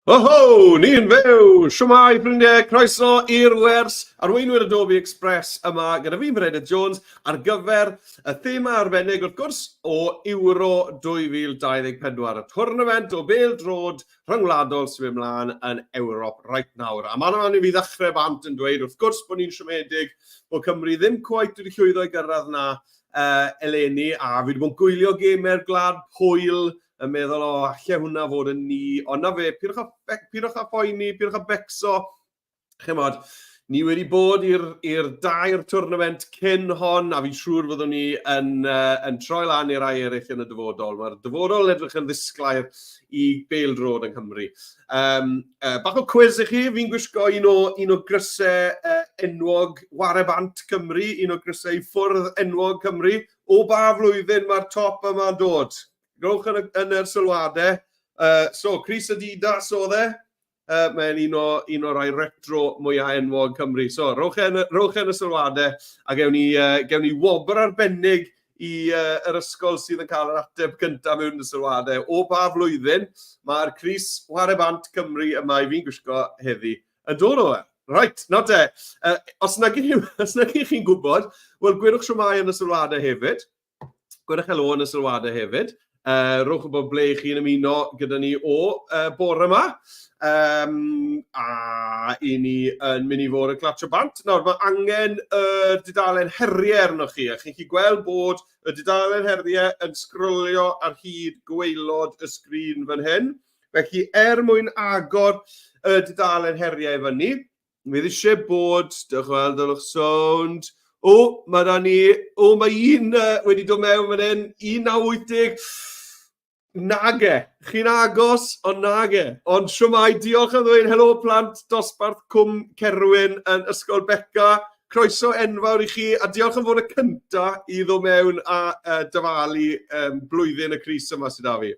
Oho, ni'n fyw! Shwmae ffrindiau, croeso i'r wers arweinwyr Adobe Express yma gyda fi Meredydd Jones ar gyfer y thema arbennig wrth gwrs o Euro 2024, y twrnament o bêl-droed rhyngwladol sy'n mynd mlaen yn Ewrop reit nawr. A mae'n rhaid i fi ddechrau bant yn dweud wrth gwrs bod ni'n siomedig bod Cymru ddim cweit wedi llwyddo i gyrraedd na eleni, a fi wedi bod yn gwylio gemau'r Gwlad Pwyl yn meddwl, o, alle hwnna fod yn ni, ond na fe, pidwch â, pidwch â phoeni, pidwch â becso, chimod, ni wedi bod i'r dair tournament cyn hon, a fi'n siŵr fyddwn ni yn, yn troi lan i rai eraill yn y dyfodol. Mae'r dyfodol yn edrych yn ddisglair i bêl-droed yng Nghymru. Bach o cwiz i chi, fi'n gwisgo un o, un o grysau enwog Ware Bant Cymru, un o grysau i ffwrdd enwog Cymru. O ba flwyddyn mae'r top yma'n dod? Rhowch yn y, yn yr sylwadau. So, crys Adidas oedd e. Mae'n un o, un o rai retro mwyaf enwog Cymru. So, rhowch e yn, rhowch e yn y sylwadau a gewn ni, gewn ni wobr arbennig i yr ysgol sydd yn cael yr ateb cyntaf mewn y sylwadau. O ba flwyddyn mae'r crys Ware Bant Cymru yma i fi'n gwisgo heddi yn dod o fe. Right, nawr te, os nag ych chi'n gwybod, wel gwedwch shwmae yn y sylwadau hefyd. Gwedwch helo yn y sylwadau hefyd. Rhowch wybod ble i chi'n ymuno gyda ni o bore yma. A i ni yn mynd i fod yn clatsio bant. Nawr, mae angen y dudalen heriau arnoch chi. A chi'n gallu gweld bod y dudalen heriau yn sgrolio ar hyd gwaelod y sgrin fan hyn. Felly, er mwyn agor y dudalen heriau fyny, Fydd eisiau bod, dewch weld, dylwch sownd. O, mae da ni, o, mae un wedi dod mewn fan hyn, 1980. Nage, chi'n agos, ond nage. Ond siwmai, diolch am ddweud helo plant dosbarth Cwm Cerwyn yn Ysgol Beca. Croeso enfawr i chi, a diolch am fod y cynta i ddod mewn a dyfalu blwyddyn y crys yma sydd â fi.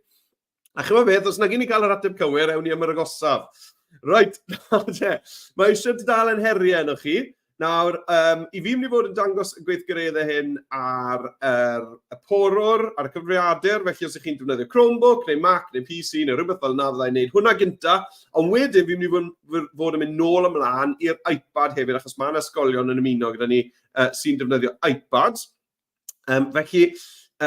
A chymod beth, os nag i ni gael yr ateb cywir, ewn ni am yr agosaf. Reit, te, mae eisiau dudalen heriau yno chi. Nawr, i fi mynd i fod yn dangos y gweithgareddau hyn ar yr, y porwr, ar y cyfrifiadur, felly os ych chi'n defnyddio Chromebook neu Mac neu PC neu rhywbeth fel yna, fyddai'n gwneud hwnna gynta. Ond wedyn fi'n mynd i fod, fod yn mynd nôl ymlaen i'r iPad hefyd, achos mae yna ysgolion yn ymuno gyda ni sy'n defnyddio iPads. Felly,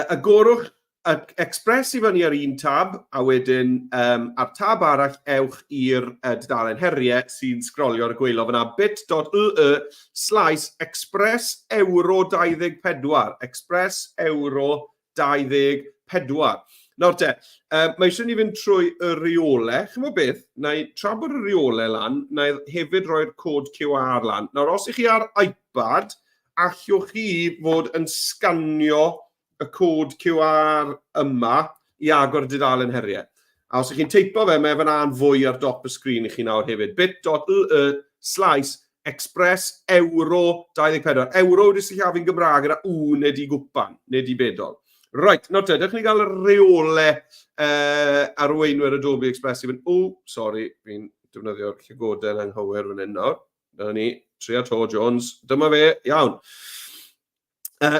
agorwch y Express i fyny ar un tab, a wedyn ar tab arall ewch i'r dudalen heriau sy'n sgrolio ar y gwaelod fyna, bit.ly slash express euro 24, express euro 24. Nawr te, mae eisiau ni fynd trwy y reolau. Chimod beth, na i, tra bod y reolau lan, na i hefyd roi'r cod QR lan. Nawr, os ych chi ar iPad, allwch chi fod yn sganio y cod QR yma i agor y dudalen heriau. A os ych chi'n teipo fe, mae fe'n an fwy ar dop y sgrin i chi nawr hefyd. bit.ly slash express euro 24. Euro wedi sillafu'n Gymraeg gyda U neu di gwpan, neu di bedol. Right, nawr te, dewch ni gael y reole arweinwyr Adobe Express i fynd... O, sori, fi'n defnyddio'r llygoden anghywir fan hyn nawr. Dyna ni, tria to, Jones. Dyma fe, iawn.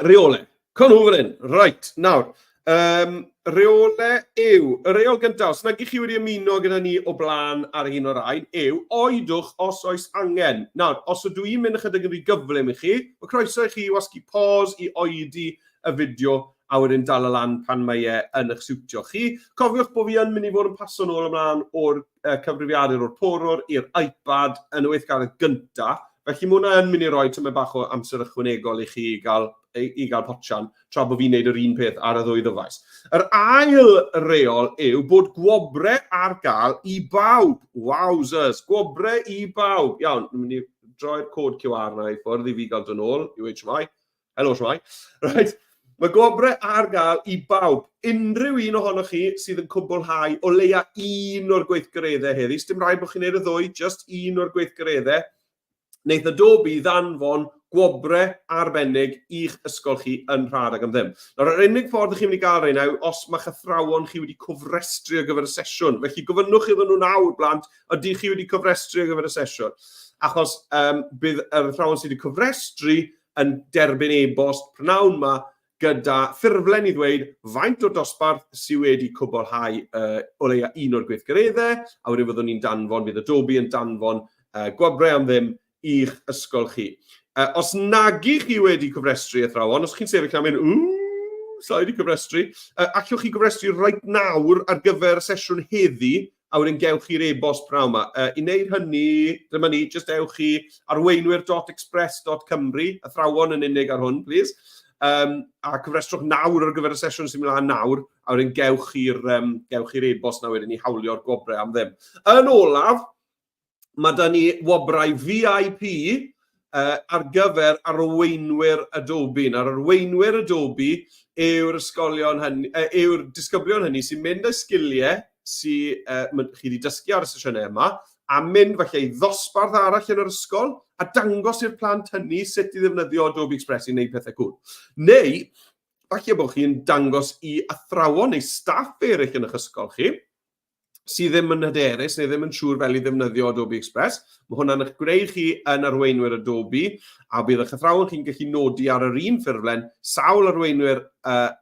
Reole. Con nhw fan hyn. Right, nawr. Reole yw, y reol gyntaf, os nag ych chi wedi ymuno gyda ni o blaen ar un o'r rhain, yw oedwch os oes angen. Nawr, os ydw i'n mynd ychydig yn rhy gyflym i chi, mae croeso i chi wasgu pause i oedi y fideo a wedyn dal y lan pan mae e yn eich siwtio chi. Cofiwch bod fi yn mynd i fod yn paso nôl ymlaen o'r cyfrifiadur o'r porwr i'r iPad yn y weithgaredd gynta. Felly mae hwnna yn mynd i roi tymed bach o amser ychwanegol i chi i gael, i, i gael potsian tra bod fi'n neud yr un peth ar y ddwy ddyfais. Yr ail reol yw bod gwobre ar gael i bawb. Wowzers, gwobre i bawb. Iawn, ni'n mynd i droi'r cod QR na i ffwrdd i fi gael dod nôl i weud shwmae. Helo, shwmae. Right. Mae gwobrau ar gael i bawb. Unrhyw un ohonoch chi sydd yn cwblhau o leia un o'r gweithgareddau heddi. Sdim rhaid bod chi'n neud y ddwy, just un o'r gweithgareddau. Wneith Adobe ddanfon gwobrau arbennig i'ch ysgol chi yn rhad ac am ddim. Nawr, yr unig ffordd ych chi'n mynd i gael rheina yw os mae'ch athrawon chi wedi cofrestru ar gyfer y sesiwn. Felly gofynnwch iddyn nhw nawr, blant, ydych chi wedi cofrestru ar gyfer y sesiwn? Achos bydd yr athrawon sydd wedi cofrestru yn derbyn e-bost prynawn ma gyda ffurflen i ddweud faint o'r dosbarth sydd wedi cwblhau o leia un o'r gweithgareddau, a wedyn fyddwn ni'n danfon, fydd Adobe yn danfon gwobrau am ddim i'ch ysgol chi. Os nag ych chi wedi cofrestru, athrawon, os chi'n sefyll am mynd, ww, sa i wedi cofrestru, allwch chi gofrestru reit nawr ar gyfer y sesiwn heddi, a wedyn gewch chi'r e-bost pnawn yma. I wneud hynny, dyma ni, jyst ewch i arweinwyr.express.cymru, athrawon yn unig ar hwn, please, a cyfrestrwch nawr ar gyfer y sesiwn sy'n mynd mlaen nawr, a wedyn gewch chi'r gewch chi'r e-bost na wedyn i hawlio'r gwobrau am ddim. Yn olaf, mae da ni wobrau VIP ar gyfer arweinwyr Adobe. Nawr, arweinwyr Adobe yw'r ysgolion hynny, yw'r disgyblion hynny sy'n mynd â sgiliau sy, chi wedi dysgu ar y sesiynau yma, a mynd falle i ddosbarth arall yn yr ysgol a dangos i'r plant hynny sut i ddefnyddio Adobe Express i wneud pethau cool. Neu, falle bod chi'n dangos i athrawon neu staff eraill yn eich ysgol chi, sydd ddim yn hyderus neu ddim yn siŵr fel i ddefnyddio Adobe Express. Mae hwnna'n eich gwneud chi yn arweinwyr Adobe, a bydd eich athrawon chi'n gallu nodi ar yr un ffurflen sawl arweinwyr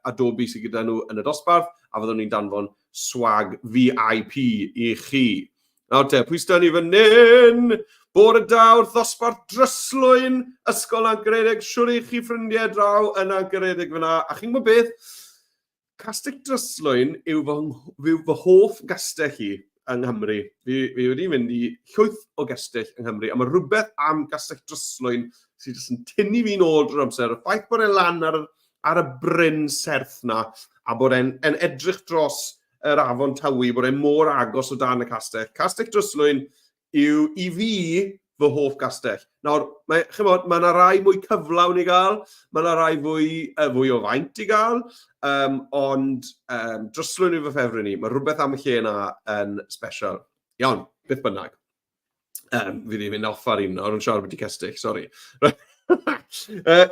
Adobe sydd gyda nhw yn y dosbarth, a fyddwn ni'n danfon swag VIP i chi. Nawr te, pwy sydd ni fan hyn? Bore da wrth ddosbarth Dryslwyn, Ysgol Nantgaredig. Siwr i chi ffrindiau draw yn Nantgaredig fyna. A chi'n gwybod beth? Castell Dryslwyn yw fy, yw fy hoff gastell i yng Nghymru. Fi, fi wedi mynd i llwyth o gestyll yng Nghymru, a mae rhywbeth am Gastell Dryslwyn sydd jyst yn tynnu fi'n ôl drwy'r amser. Y ffaith bod e lan ar, ar y bryn serth na, a bod e'n en edrych dros yr afon Tywi, bod e mor agos o dan y castell. Castell Dryslwyn yw, i fi, fy hoff gastell. Nawr, mae, chymod, mae yna rai mwy cyflawn i gael, mae yna rai fwy, fwy o faint i gael, ond Dryslwyn yw fy ffefryn i. Mae rhywbeth am y lle yna yn special. Iawn, beth bynnag. Fi wedi mynd off ar un nawr yn siarad beth i cestyll, sori.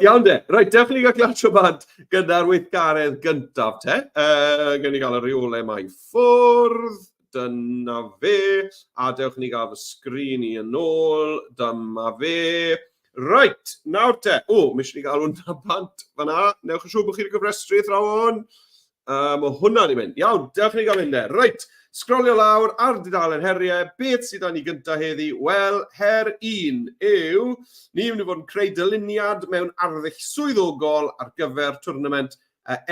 Iawn de, reit, dewch i ni gael clatsio bant gyda'r weithgaredd gyntaf te. Gen i gael y rheolau yma i ffwrdd. Dyna fe. A dewch i ni gael fy sgrin i yn ôl. Dyma fe. Reit, nawr te. O, mi eisiau ni gael hwnna bant fan'na. Newch yn siŵr bod chi wedi gofrestru, athrawon. Mae hwnna'n i mynd. Iawn, dewch i ni gael mynd e. Reit, sgrolio lawr ar dudalen heriau. Beth sydd â ni gyntaf heddi? Wel, her un yw, ni'n mynd i fod yn creu dyluniad mewn arddull swyddogol ar gyfer twrnament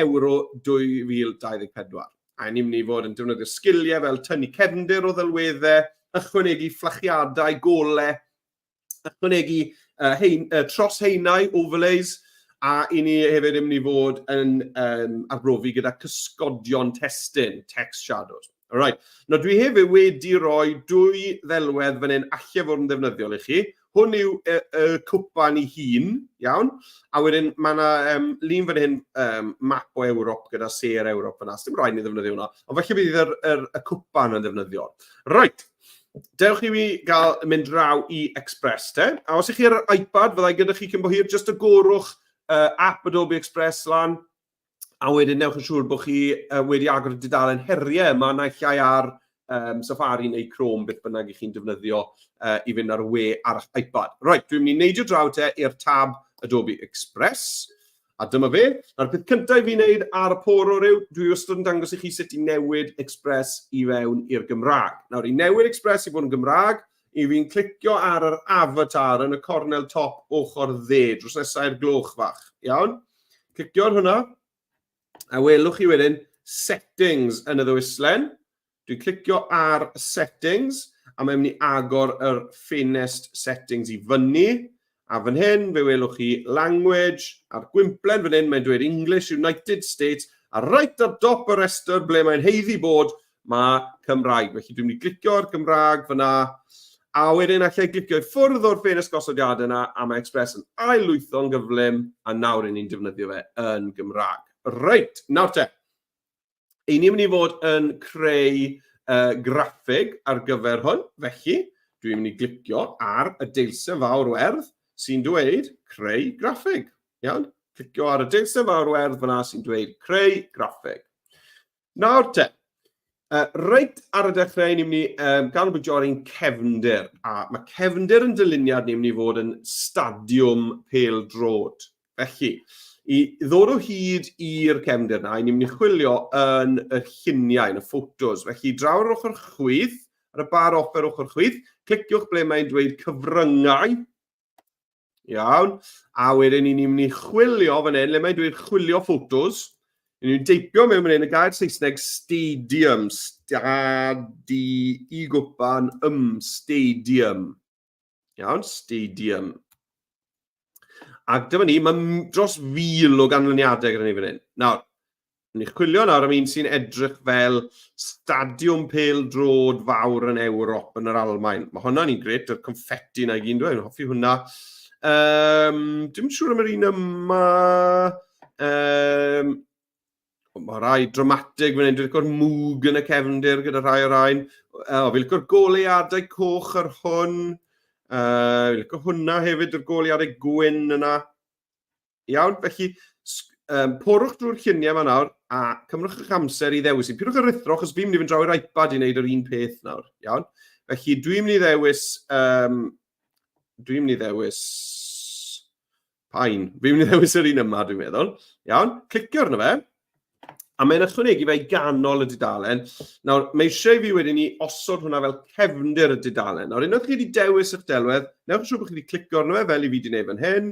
Euro 2024. A ni'n mynd i fod yn defnyddio sgiliau fel tynnu cefndir o ddelweddau, ychwanegu fflachiadau, golau, ychwanegu hein, tros haenau, overlays, a i ni hefyd yn mynd i fod yn arbrofi gyda cysgodion testun, text shadows. Alright. Nawr dwi hefyd wedi rhoi dwy ddelwedd fan hyn alle fod yn ddefnyddiol i chi. Hwn yw y, y cwpan ei hun, iawn? A wedyn mae yna lun fan hyn, map o Ewrop gyda sêr Ewrop fyna. Sdim rhaid ni ddefnyddio hwnna, ond falle bydd yr, yr, y cwpan yn ddefnyddiol. Right, dewch i fi gael mynd draw i Express te. A os ych chi ar yr iPad, fyddai gyda chi cyn bo hir, jyst agorwch app Adobe Express lan, a wedyn newch yn siŵr bod chi wedi agor y dudalen heriau yma, naill ai ar Safari neu Chrome, beth bynnag i chi'n defnyddio i fynd ar y we ar eich iPad. Reit, dwi'n mynd i neidio draw te i'r tab Adobe Express. A dyma fe. Nawr, peth cyntaf i fi wneud ar y porwr yw, dwi wastad yn dangos i chi sut i newid Express i fewn i'r Gymraeg. Nawr, i newid Express i fod yn Gymraeg, i fi'n clicio ar yr avatar yn y cornel top ochr dde, drws nesaf i'r gloch fach. Iawn? Clicio ar hwnna, a welwch chi wedyn settings yn y ddewislen. Dwi'n clicio ar settings, a mae'n mynd i agor yr ffenest settings i fyny. A fan hyn, fe welwch chi language, a'r gwymplen fan hyn, mae'n dweud English, United States, a reit ar dop y rhestr ble mae'n haeddu bod, mae Cymraeg. Felly dwi'n mynd i glicio ar Gymraeg fyna, a wedyn allai glicio i ffwrdd o'r ffenest gosodiadau yna, a mae Express yn ail-lwytho'n gyflym, a nawr ry'n ni'n defnyddio fe yn Gymraeg. Reit, nawr te. I ni'n mynd i fod yn creu graffig ar gyfer hwn, felly dwi'n mynd i glicio ar y deilsen fawr werdd sy'n dweud creu graffig. Iawn? Clicio ar y deilsen fawr werdd fyna sy'n dweud creu graffig. Nawr te, reit ar y dechrau, ni'n mynd i ganolbwyntio ar ein cefndir. A mae cefndir yn dyluniad ni'n mynd i fod yn stadiwm pêl-droed. Felly, I ddod o hyd i'r cefndir na, ni'n mynd i chwilio yn y lluniau, yn y ffotos. Felly, draw ar ochr chwith, ar y bar offer ochr chwith, cliciwch ble mae'n dweud cyfryngau. Iawn. A wedyn ni'n mynd i chwilio fan hyn, le mae'n dweud chwilio ffotos. Ni'n deipio mewn fan hyn y gair Saesneg stadium, stadi i gwpan ym, stadium. Iawn, stadium. Ac dyma ni, mae dros fil o ganlyniadau gyda ni fan hyn. Nawr, ni'n chwilio nawr am un sy'n edrych fel stadiwm pêl-droed fawr yn Ewrop, yn yr Almaen. Mae hwnna'n un gret, yr confetti na i gyd, dwi'n hoffi hwnna. Um, dim siŵr am yr un yma. Um, Mae rai dramatig fan hyn, dwi'n licio'r mwg yn y cefndir gyda rhai o'r rhain. O, fi'n licio'r goleuadau coch ar hwn. Fi'n licio hwnna hefyd, yr goleuadau gwyn yna. Iawn, felly um, porwch drwy'r lluniau yma nawr a cymrwch eich amser i ddewis. Pidwch â rhuthro, achos fi'n mynd i fynd draw i'r iPad i wneud yr un peth nawr. Iawn? Felly dwi'n mynd i ddewis... Um, dwi'n mynd i ddewis Pain. Fi'n mynd i ddewis yr un yma, dwi'n meddwl. Iawn, clicio arno fe. A mae'n ychwanegu fe i ganol y dudalen. Nawr, mae eisiau i fi wedyn i osod hwnna fel cefndir y dudalen. Nawr, unwaith chi wedi dewis eich delwedd, newch yn siŵr bod chi wedi clicio arno fe, fel i fi wedi gwneud fan hyn.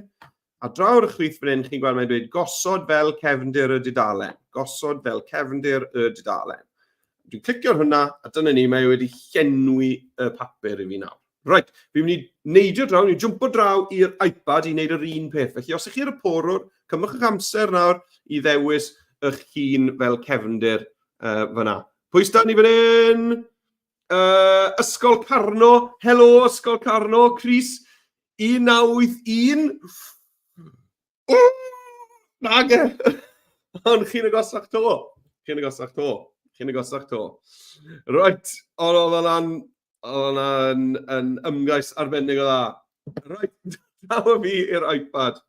A draw ar y chwith fan hyn, chi'n gweld mae'n dweud gosod fel cefndir y dudalen. Gosod fel cefndir y dudalen. Dwi'n clicio ar hwnna, a dyna ni, mae wedi llenwi y papur i fi nawr. Reit, fi'n mynd i neidio draw, ni'n jwmpo draw i'r iPad i wneud yr un peth. Felly, os ych chi ar y porwr, cymrwch eich amser nawr i ddewis eich hun fel cefndir uh, fyna. Pwy sydd ni fan hyn? Uh, Ysgol Carno. Helo, Ysgol Carno. Chris, 1981. O! Nage! Ond chi'n agosach to. Chi'n agosach to. Chi'n agosach to. Right, ond oedd hwnna'n oedd hwnna'n yn ymgais arbennig o dda. Right, draw fi i'r iPad.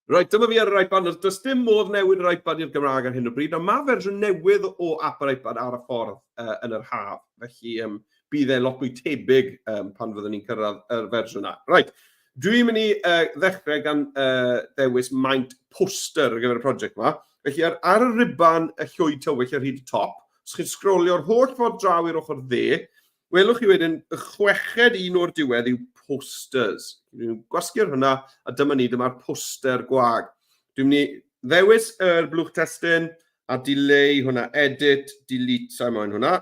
Right, dyma fi ar yr iPad. Does dim modd newid yr iPad i'r Gymraeg ar hyn o bryd, ond mae fersiwn newydd o app yr iPad ar y ffordd uh, yn yr haf. Felly, um, bydd e lot mwy tebyg um, pan fyddwn ni'n cyrraedd yr fersiwn yna. Right, dwi'n mynd i uh, ddechrau gan uh, ddewis maint poster ar gyfer y prosiect yma. Felly ar, ar y riban y llwy tywyll ar hyd y top, os chi'n sgrolio'r holl ffordd draw i'r ochr dde, welwch chi wedyn y chweched un o'r diwedd yw posters. Dwi'n gwasgu ar hwnna, a dyma ni, dyma'r poster gwag. Dwi'n mynd i ddewis yr blwch testun a dileu hwnna, edit, delete, sa'i moyn hwnna.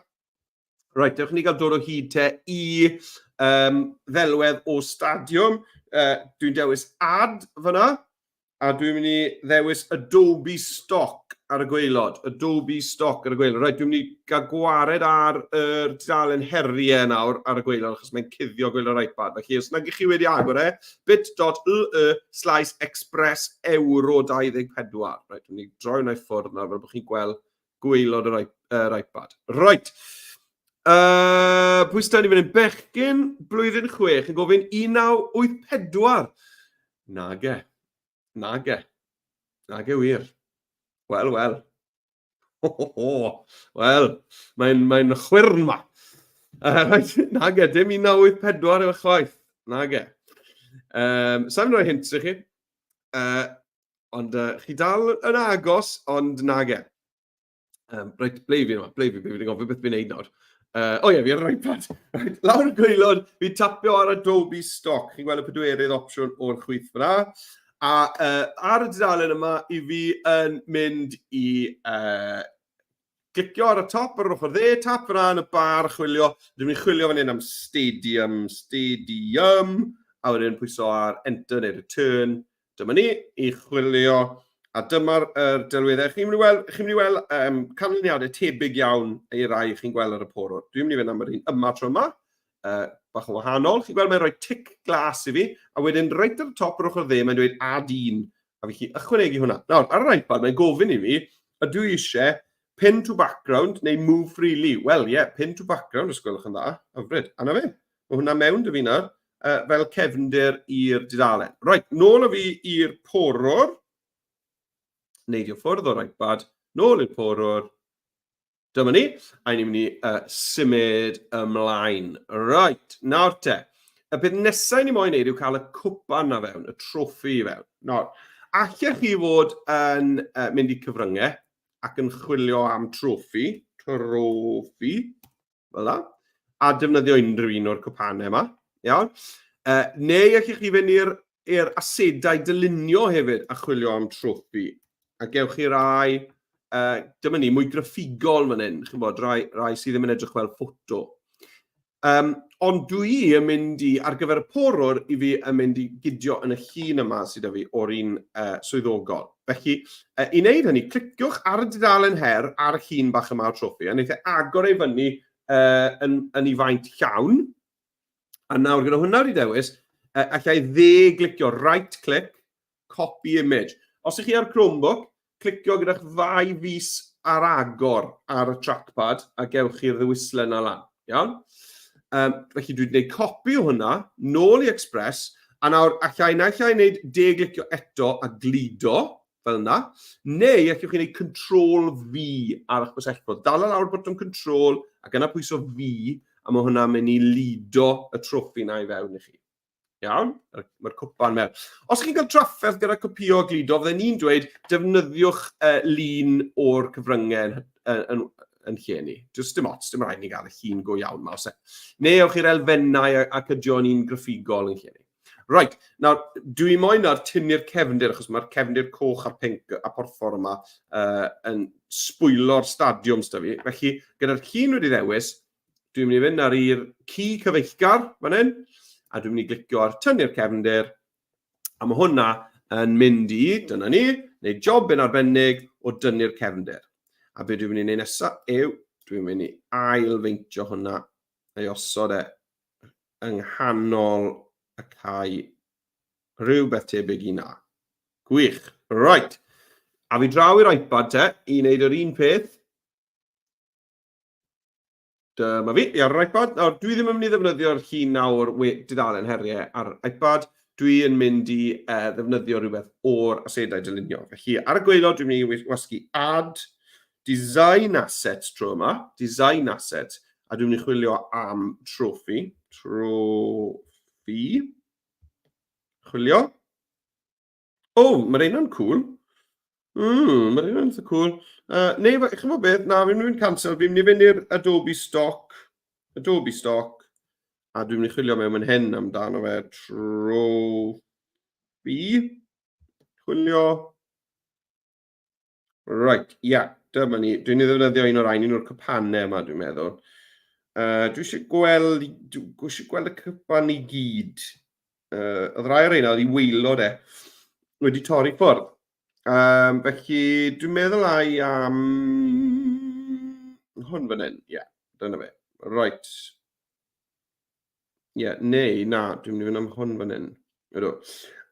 Reit, dewch ni gael dod o hyd te i um, ddelwedd o stadiwm. Uh, dwi'n dewis add fyna, a dwi'n mynd i ddewis Adobe Stock ar y gwaelod. Adobe Stock ar y gwaelod. Reit, dwi'n mynd i gael gwared ar yr tudalen heriau nawr ar y gwaelod, achos mae'n cuddio gwaelod iPad. Felly, os nag ych chi wedi agor e, bit.ly slash express euro 24. Reit, dwi'n mynd i droi hwnna i ffwrdd nawr, fel bod chi'n gweld gwaelod yr, yr iPad. Right. Uh, pwy sydd ni fan hyn? Bechgyn blwyddyn chwech yn gofyn 1984. Nage. Nage. Nage wir. Wel, wel. Ho, ho, ho. Wel, mae'n mae chwyrn ma. Uh, right, nage, dim 1984 efo chwaith. Nage. Um, Sa'n rhoi hint i chi. Uh, Ond uh, chi dal yn agos, ond nage. Um, reit, ble i fi yma? Ble i fi? Fi wedi gofyn beth fi'n neud nawr. Uh, o ie, fi ar yr iPad. Right, lawr y gwaelod, fi'n tapio ar Adobe Stock. Chi'n gweld y pedwerydd opsiwn o'r chwith fyna. A uh, ar y dudalen yma, i fi yn mynd i uh, Clicio ar y top ar yr ochr dde, tap fyna yn y bar chwilio. Dwi'n mynd i chwilio fan hyn am stadium, stadium, a wedyn pwyso ar enter neu return. Dyma ni, i chwilio, a dyma'r er delweddau. Chi'n mynd i weld, chi'n mynd i weld um, canlyniadau tebyg iawn i rai chi'n gweld ar y porwr. Dwi'n mynd i fynd am yr un yma tro yma, uh, bach yn wahanol. Chi'n gweld mae'n rhoi tic glas i fi, a wedyn reit ar y top yr ochr dde mae'n dweud add un, a fi chi ychwanegu hwnna. Nawr, ar yr iPad mae'n gofyn i fi, ydw i eisiau pin to background neu move freely? Wel, ie, yeah, pin to background, os gwelwch yn dda, hyfryd. A na fe, mae hwnna mewn dy fi nawr, uh, fel cefndir i'r dudalen. Reit, nôl o fi i'r porwr, neidio ffwrdd o'r iPad, nôl i'r porwr, Dyma ni, a ni'n mynd i uh, symud ymlaen. Right, nawr te. Y peth nesau ni moyn neud yw cael y cwpan na fewn, y troffi i fewn. Nawr, Allech chi fod yn mynd i cyfryngau ac yn chwilio am troffi, troffi, fel la, a defnyddio unrhyw un o'r cwpanau yma, iawn? Neu allech chi fynd i'r i'r asedau dylunio hefyd a chwilio am troffi. A gewch chi rai, dyma ni, mwy graffigol fan hyn, chi'n bod, rai, rai sydd ddim yn edrych fel ffoto. Ond dwi yn mynd i, ar gyfer y porwr, i fi yn mynd i gydio yn y llun yma sydd 'da fi o'r un swyddogol. Felly, i wneud hynny, cliciwch ar y dudalen her ar y llun bach yma o'r troffi, a wneith e agor ei fyny yn, yn ei faint llawn. A nawr gyda hwnna wedi dewis, allai dde glicio right click, copy image. Os ych chi ar Chromebook, clicio gyda'ch ddau fys ar agor ar y trackpad a gewch chi'r ddewislen na lan. Iawn? Felly dwi wedi gwneud copi o hwnna, nôl i Express, a nawr allai naill ai wneud de-glicio eto a gludo, fel yna, neu allwch chi wneud Control V ar eich bysellfwrdd. Dal lawr botwm Control ac yna pwyso V, a mae hwnna'n mynd i ludo y troffi na i fewn i chi. Iawn, mae'r cwpan mewn. Os chi'n cael trafferth gyda copïo a gludo, fydden ni'n dweud defnyddiwch lun o'r cyfryngau yn, yn, yn, yn lle ni. Just dim ots, dim rhaid ni gael y llun go iawn ma. Os e. Neu ewch i'r elfennau ac ydio yn un graffigol yn lle ni. Right, nawr, dwi moyn nawr tynnu'r cefndir, achos mae'r cefndir coch a'r pinc a porffor yma yn sbwylo'r stadiwm sydd fi. Felly, gyda'r llun wedi ddewis, Dwi'n mynd i fynd ar i'r ci cyfeillgar fan hyn, a dwi'n mynd i glicio ar tynnu'r cefndir, a mae hwnna yn mynd i, dyna ni, wneud job yn arbennig o dynnu'r cefndir. A be dwi'n mynd i wneud nesaf yw, dwi'n mynd i ail-feintio hwnna, ei osod e yng nghanol y cae, rhywbeth tebyg i na. Gwych. Right. A fi draw i'r iPad te, i wneud yr un peth. Dyma fi, ar yr iPad. Nawr, dwi ddim yn mynd i ddefnyddio'r llun nawr dudalen heriau ar iPad. Dwi yn mynd i ddefnyddio rhywbeth o'r asedau dylunio. Felly, ar y gwaelod, dwi'n mynd i wasgu Add Design Assets tro yma. Design Assets. A dwi'n mynd i chwilio am trophy. Trophy. Chwilio. O, oh, mae'r un o'n cool. Mae'r un o'n eitha cool. Neu, chi'n bod beth, na, fi'n mynd cancel, fi'n mynd i fynd i'r Adobe Stock, Adobe Stock, a dwi'n mynd i chwilio mewn fan hyn amdano fe, trophy, chwilio, Right, ia, yeah, dyma ni. Dwi'n ei ddefnyddio un o'r rhain, un o'r cwpanau yma, dwi'n meddwl. Dwi eisiau gweld, dwi eisiau gweld y cwpan i gyd. Oedd rai o'r rheina oedd i waelod e wedi torri ffwrdd. Felly, dwi'n meddwl ai am hwn fan hyn. Ie, yeah, dyna fe. Right. Ie, yeah, neu, na, dwi'n mynd i fynd am hwn fan hyn. Ydw.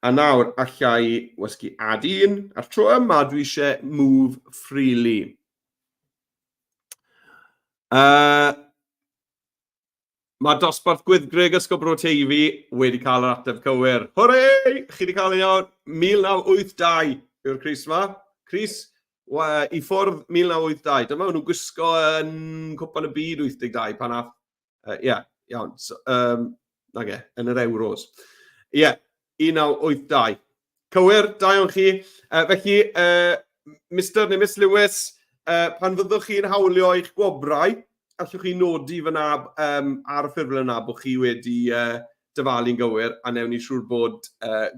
A nawr, allai wasgu add un. A'r tro yma, dwi eisiau move freely. Mae dosbarth Gwyddgrug Ysgol Bro Teifi wedi cael yr ateb cywir. Hwrê! Chi wedi cael ei iawn. 1982 yw'r crys yma. Crys i ffwrdd 1982. Dyma nhw'n gwisgo yn Cwpan y Byd 82 pan ath Ie, yeah, iawn. So, nage, yn yr Euros. Ie, yeah, 1982. Cywir, da iawn chi. Felly, Mr neu Miss Lewis, pan fyddwch chi'n hawlio eich gwobrau, allwch chi nodi fyna ar y ffurflen yna bod chi wedi dyfalu'n gywir, a newn ni siŵr bod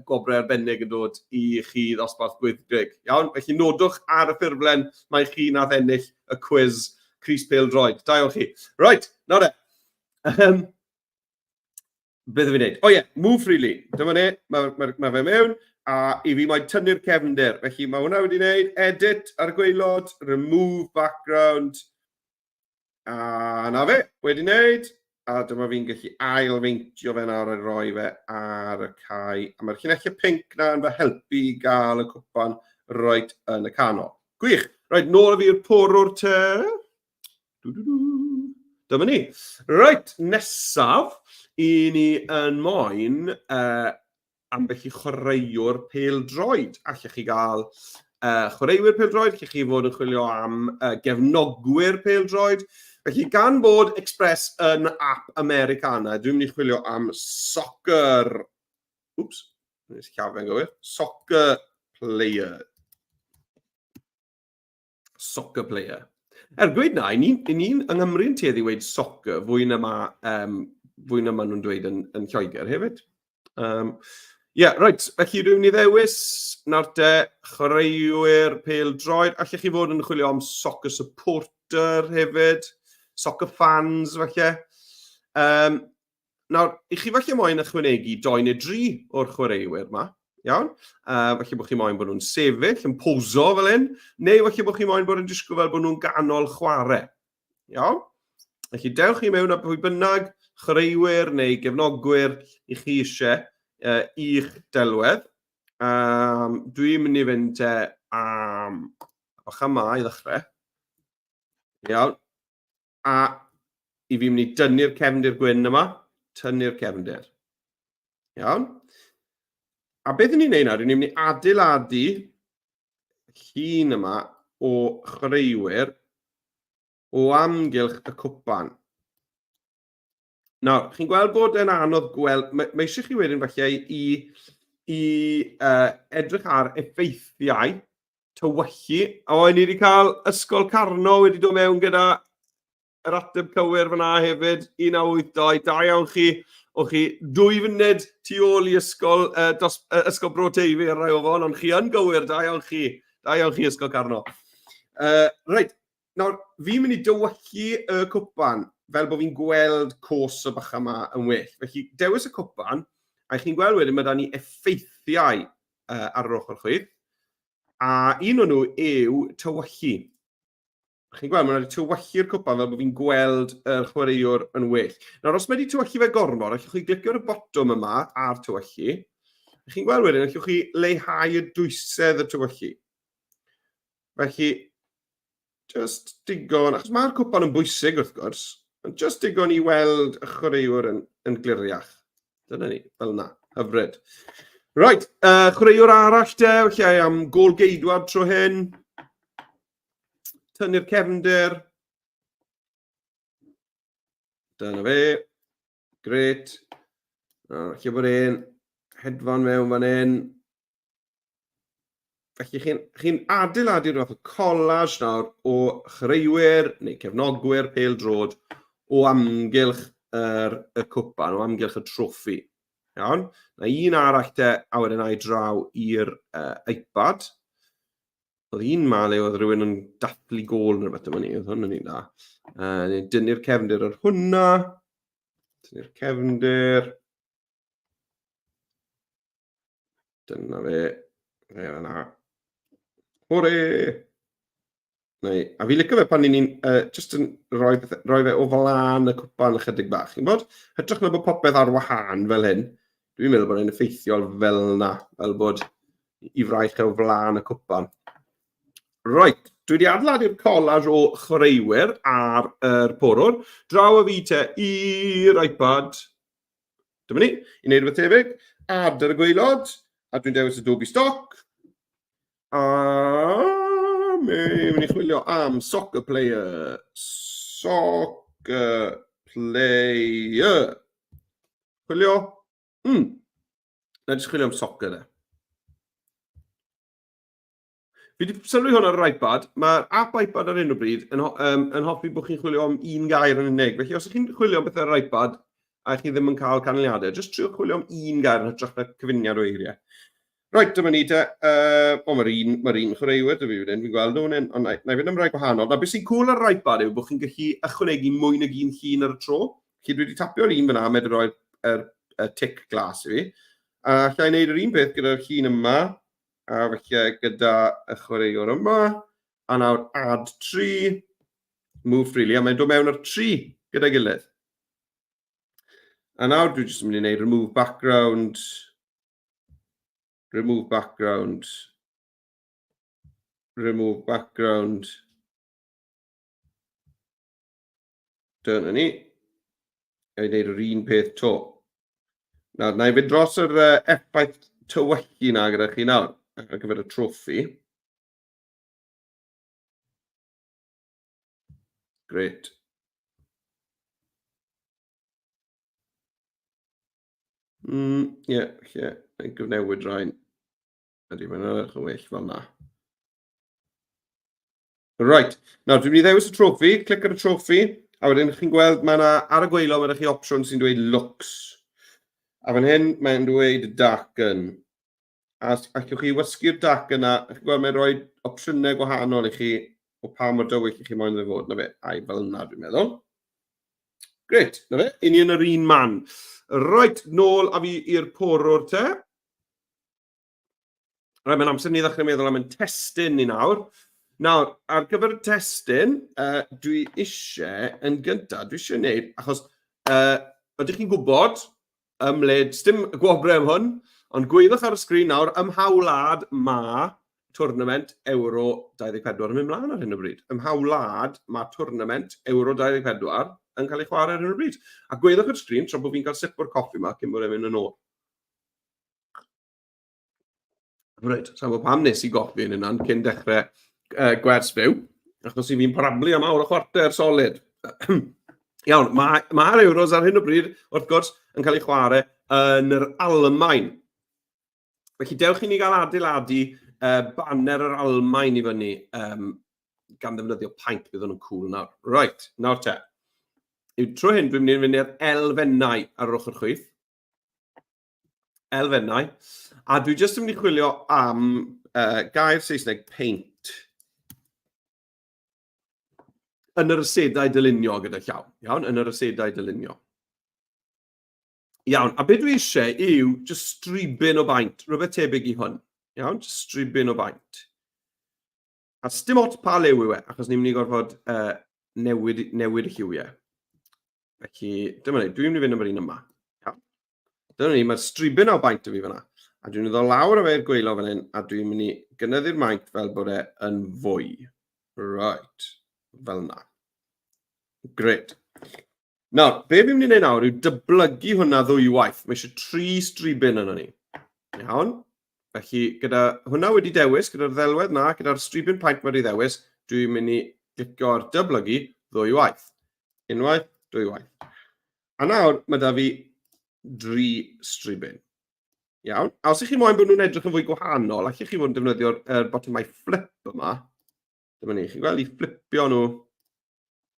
gwobrau arbennig yn dod i chi ddosbarth Gwyddgrug. Iawn? Felly nodwch ar y ffurflen mai chi nath ennill y cwis Crys Pêl-droed. Da iawn chi. Right, nawr de. Beth ydw i'n neud? O ie, yeah, move freely. Dyma ni, mae, mae, mae fe mewn, a i fi mae'n tynnu'r cefndir. Felly mae hwnna wedi wneud, edit ar y gwaelod, remove background, A na fe, wedi wneud. A dyma fi'n gallu ail-feintio fe nawr a roi fe ar y cae. A mae'r llinellau pinc na yn fy helpu i gael y cwpan reit yn y canol. Gwych! Reit, nôl â fi i'r porwr te. Du, du, du. Dyma ni. Reit, nesaf, i ni yn moyn ambell i chwaraewr pêl-droed. Allech chi gael chwaraewyr pêl-droed, allech chi fod yn chwilio am gefnogwyr pêl-droed. Felly, gan bod Express yn app Americana, dwi'n mynd i chwilio am soccer. Oops, nes i llafu yn gywir. Soccer. player. Soccer player. Er gweud na, i ni'n ni yng Nghymru'n tueddu i weud soccer fwy na ma, fwy na ma nhw'n dweud yn Lloegr hefyd. Yeah, right, felly rwy'n i ddewis nawr te chwaraewyr pêl-droed. Allech chi fod yn chwilio am soccer supporter hefyd, soccer fans falle. Nawr, i chi falle moyn ychwanegu doi neu dri o'r chwaraewyr yma, iawn? Falle bod chi moyn bod nhw'n sefyll, yn poso fel hyn, neu falle bod chi moyn bod yn disgwyl fel bod nhw'n ganol chwarae. Iawn? Felly dewch i mewn â pwy bynnag chwaraewyr neu gefnogwyr i chi eisiau i'ch delwedd. Dwi'n mynd i fynd te am bach yma i ddechrau. Iawn. A i fi mynd i dynnu'r cefndir gwyn yma. Tynnu'r cefndir. Iawn. A beth ni'n neud nawr, ni'n mynd i adeiladu llun yma o chwaraewyr o amgylch y cwpan. Nawr, chi'n gweld bod e'n anodd gweld, mae eisiau chi wedyn falle i edrych ar effeithiau tywyllu. O, ni wedi cael Ysgol Carno wedi dod mewn gyda yr ateb cywir fyna hefyd, 1982, da iawn chi. O chi 2 funud tu ôl i ysgol Bro Teifi ar rai ofon, ond chi yn gywir, da iawn chi. Da iawn chi, Ysgol Carno. Reit, nawr, fi'n mynd i dywyllu y cwpan fel bod fi'n gweld cos y bach yma yn well. Felly, dewis y cwpan, a chi'n gweld wedyn mae da ni effeithiau ar yr ochr chwith, a un o'n nhw yw tywyllu. Chi'n gweld, mae'n wedi tywyllu'r cwpan fel bod fi'n gweld yr chwaraewr yn well. Nawr, os mae wedi tywyllu fe gormod, allwch chi glicio ar y botwm yma ar tywyllu. Chi'n gweld wedyn, allwch chi leihau y dwysedd y tywyllu. Felly, just digon, achos mae'r cwpan yn bwysig wrth gwrs, ond just digon i weld y chwaraewr yn gliriach. Dyna ni, fel yna, hyfryd. Right, chwaraewr arall de, felly am gôl geidwad tro hyn. Tynnu'r cefndir. Dyna fe. Gret. Lle bod e'n hedfan mewn fan hyn. Felly chi'n chi adeiladu rhywbeth o collage nawr o chwaraewyr neu cefnogwyr pêl-droed o amgylch y cwpan, o amgylch y troffi. Iawn? Na un arall te, a wedyn a'i draw i'r iPad. Oedd un ma le oedd rhywun yn dathlu gôl neu rhywbeth, dyma ni, oedd hwn yn un da. Ni'n dynnu'r cefndir ar hwnna. Dynnu'r cefndir. Dyna fe. Fe yna. Hwre! Neu, a fi licio fe pan ni'n just yn rhoi, rhoi fe o flaen y cwpan ychydig bach. Chi'n bod? Hytrach na bod popeth ar wahân fel hyn, dwi'n meddwl bod e'n effeithiol fel yna, fel bod i fraich o flaen y cwpan. Right, dwi wedi adeiladu'r collage o chwaraewyr ar yr porwr. Draw o fi te i'r iPad. Dyma ni, i wneud rhywbeth tebyg. Add ar y gwaelod, a dwi'n dewis Adobe Stock. A mi'n mynd i chwilio am soccer player. Soccer player. Chwilio. Na jyst chwilio am soccer de. Fi wedi sylwi hwn ar yr iPad. Mae'r app iPad ar hyn o bryd yn hoffi bod chi'n chwilio am un gair yn unig. Felly os ydych chi'n chwilio am bethau ar yr iPad a chi ddim yn cael canlyniadau, jyst triwch chwilio am un gair yn hytrach na cyfuniad o eiriau. Reit, dyma ni te. O, mae'r un chwaraewyr 'da fi fan hyn, fi'n gweld nhw fan hyn, ond na i fynd am rai gwahanol. Na, beth sy'n cool ar yr iPad yw bod chi'n gallu ychwanegu mwy nag un llun ar y tro. Felly dwi wedi tapio'r un fyna, mae wedi rhoi'r y tic glas i fi. A alla i wneud yr un peth gyda'r llun yma, a felly gyda y chwaraewr yma. A nawr add 3, move freely, a mae'n dod mewn ar 3 gyda'i gilydd. A nawr dwi jyst yn mynd i wneud remove background, remove background, remove background. Dyna ni. A i wneud yr un peth to. Nawr, na i fynd dros yr effaith tywyllu na gyda chi nawr, ar gyfer y troffi. Great. Ie, lle, na i gyfnewid rhain. Ydy, mae'n edrych yn well fel na. Right, nawr dwi'n mynd i ddewis y troffi, clic ar y troffi, a wedyn chi'n gweld mae yna ar y gwaelod mae yna chi opsiwn sy'n dweud looks. A fan hyn mae'n dweud darken. A allwch chi wasgu'r darken yna, chi'n gweld mae'n rhoi opsiynau gwahanol i chi o pa mor dywyll i chi moyn iddo fod. Na fe, ai fel yna dwi'n meddwl. Grêt, na fe, i ni yn yr un man. Right, nôl a fi i'r porwr te. Rhaid, mae'n amser ni ddechrau meddwl am ein testun ni nawr. Nawr, ar gyfer y testun, dwi eisiau, yn gyntaf, dwi eisiau gwneud, achos ydych chi'n gwybod, ym mle, dim gwobrau am hwn, ond gwyddwch ar y sgrin nawr, ym mha wlad mae tournament Euro 24 yn mynd mlaen ar hyn o bryd? Ym mha wlad mae tournament Euro 24 yn cael ei chwarae ar hyn o bryd? A gwyddwch ar y sgrin, tra bod fi'n cael sip o'r coffi yma cyn bod e'n mynd yn ôl. Reit, sa'n gwybod pam nes i goffi yn hynna'n cyn dechrau gwers fyw, achos i fi'n parablu am awr o chwarter solid. Iawn, mae'r ma Euros ar hyn o bryd, wrth gwrs, yn cael ei chwarae yn yr Almaen. Felly dewch i ni gael adeiladu baner yr Almaen i fyny gan ddefnyddio paent, bydd hwn yn cool nawr. Right, nawr te. Tro hyn, dwi'n mynd i fynd i'r elfennau ar yr ochr chwith. Elfennau. A dwi jyst yn mynd i chwilio am gair Saesneg paint. Yn yr asedau dylunio gyda llaw. Iawn, yn yr asedau dylunio. Iawn, a beth dwi eisiau yw just stribyn o baint, rhywbeth tebyg i hwn. Iawn, just stribyn o baint. A sdim ots pa liw yw e, achos ni'n mynd i gorfod newid, newid y lliwiau. Felly, dyma ni, dwi'n mynd i fynd am yr un yma. Iawn. Dyna ni, mae'r stribyn o baint o fi fyna. A dwi'n mynd i ddod lawr o fe i'r gweilo fan hyn, a dwi'n mynd i gynyddu'r maint fel bod e yn fwy. Right, fel yna. Great. Nawr, be fi'n mynd i wneud nawr yw dyblygu hwnna ddwywaith. Mae eisiau tri stribyn yno ni. Iawn? Felly, gyda hwnna wedi dewis, gyda'r ddelwedd na, gyda'r stribyn paent wedi ddewis, dwi'n mynd i glicio ar dyblygu ddwywaith. Unwaith, dwywaith. A nawr, mae da fi dri stribyn. Iawn? A os ych chi moyn bod nhw'n edrych yn fwy gwahanol, allwch chi fod yn defnyddio'r er botymau flip yma. Dyma ni, chi'n gweld i fflipio nhw.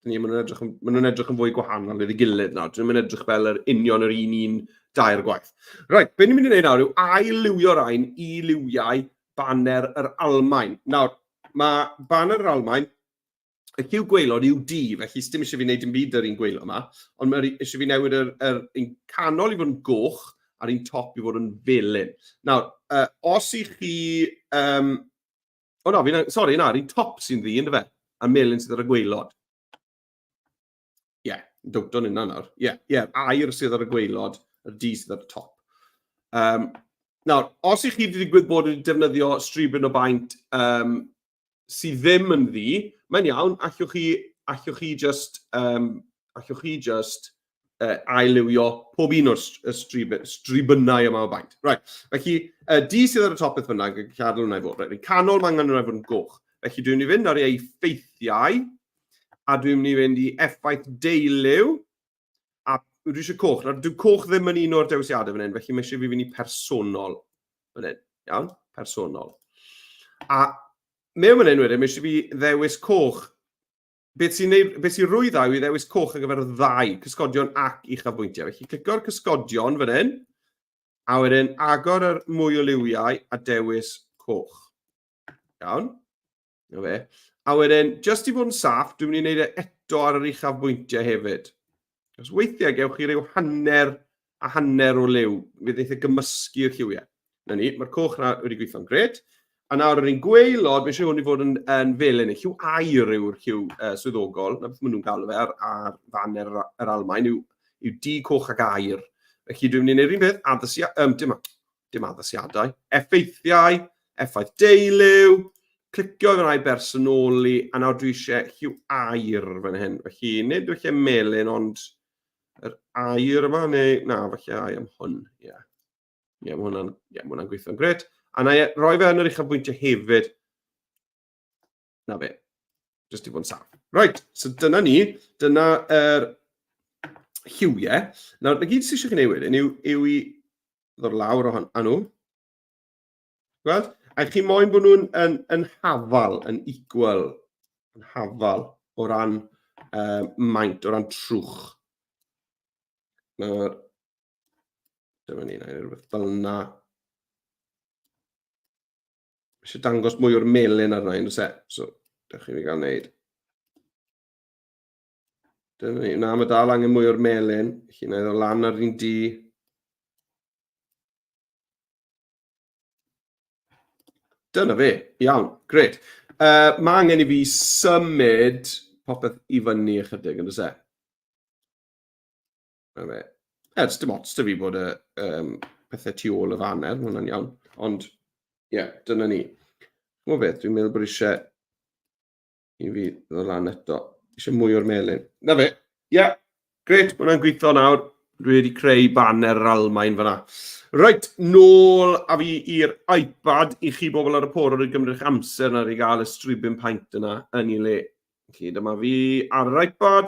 Ni, maen nhw'n edrych, maen nhw'n edrych yn fwy gwahanol iddi gilydd nawr. Dyn nhw'n edrych fel yr union yr un un dair gwaith. Reit, be ni'n mynd i wneud nawr yw ail-liwio'r rhain i liwiau baner yr Almaen. Nawr, mae baner yr Almaen, y lliw gwaelod yw du, felly sdim eisiau fi wneud dim byd ar un gwaelod yma, ond mae eisiau fi newid yr, yr un canol i fod yn goch a'r un top i fod yn felyn. Nawr, os i chi O na, fi'n... Sori, na, yr un top sy'n ddu, ynddo fe? A melyn sydd ar y gwaelod. Ie, yeah, dowton yna nawr. Ie, yeah, ie, yeah, aur sydd ar y gwaelod, y du sydd ar y top. Um, nawr, os ych chi wedi digwydd bod wedi defnyddio stribyn o baint um, sydd ddim yn ddu, mae'n iawn, allwch chi, allwch chi just, um, allwch chi just ail-liwio pob un o'r stribynnau yma o baint. Right, felly, D sydd ar y top beth bynnag, yn gadael hwnna i fod. Right, yn canol mae angen hwnna i fod yn goch. Felly dwi'n mynd i fynd ar ei ffeithiau, a dwi'n mynd i fynd i effaith deiliw, a dwi eisiau coch. Nawr, dyw coch ddim yn un o'r dewisiadau fan hyn, felly mae eisiau fi fynd i personol fan hyn. Iawn? Personol. A mewn fan hyn wedyn, mae eisiau fi ddewis coch. Beth sy'n neud, beth sy'n rwydd dda yw i ddewis coch ar gyfer y ddau, cysgodion ac uchafbwyntiau. Felly clicio'r cysgodion fan hyn, a wedyn agor yr mwy o liwiau a dewis coch. Iawn. Na fe. A wedyn, just i fod yn saff, dwi'n mynd i wneud e eto ar yr uchafbwyntiau hefyd. Os weithiau gewch chi ryw hanner a hanner o liw, fydd eitha gymysgu'r lliwiau. Na ni, mae'r coch na wedi gweithio'n gret. A nawr yr un gwaelod, mae eisiau hwn i fod yn, yn felyn, lliw aur yw'r lliw swyddogol, na beth maen nhw'n galw fe ar, ar faner yr, yr Almaen, yw, yw du, coch ac aur. Felly dwi'n mynd i wneud yr un peth, addasi, um, dim, dim addasiadau, effeithiau, effaith deiliw, clicio fan i bersonoli, a nawr dwi eisiau lliw aur fan hyn. Felly nid felly melyn, ond yr aur yma, neu na, falle ai am hwn, ie. Yeah. Ie, yeah, mae hwnna'n yeah, ma hwnna gweithio'n gret. A na i roi fe yn yr uchafbwyntiau hefyd. Na fe. Just i fod yn saff. Right, so dyna ni. Dyna yr lliwiau. Nawr, na gyd sydd eisiau chi wneud wedyn yw, yw i ddod lawr o hon, a nhw. Gweld? A chi moyn bod nhw'n yn, yn hafal, yn equal, yn hafal o ran maint, o ran trwch. Nawr, dyma ni, na i rhywbeth fel yna. Eisiau dangos mwy o'r melyn arna i, e? So, dewch i fi gael wneud. Dyna ni. Na, mae dal angen mwy o'r melyn. Felly, na i ddod lan ar un di. Dyna fe. Iawn. Gret. Mae angen i fi symud popeth i fyny ychydig, yn does e? Na fe. Er, dim ots 'da fi bod y pethau tu ôl y faner, mae hwnna'n iawn. Ond, ie, yeah, dyna ni. Ch'mo beth, dwi'n meddwl bod eisiau i fi ddod lan eto. Eisiau mwy o'r melyn. Na fe, ie, yeah, gret, mae hwnna'n gweithio nawr. Dwi wedi creu baner yr Almaen fyna. Reit, nôl a fi i'r iPad i chi bobl ar y porwr i gymryd eich amser nawr i gael y stribyn paent yna yn ei le. Felly dyma fi ar yr iPad.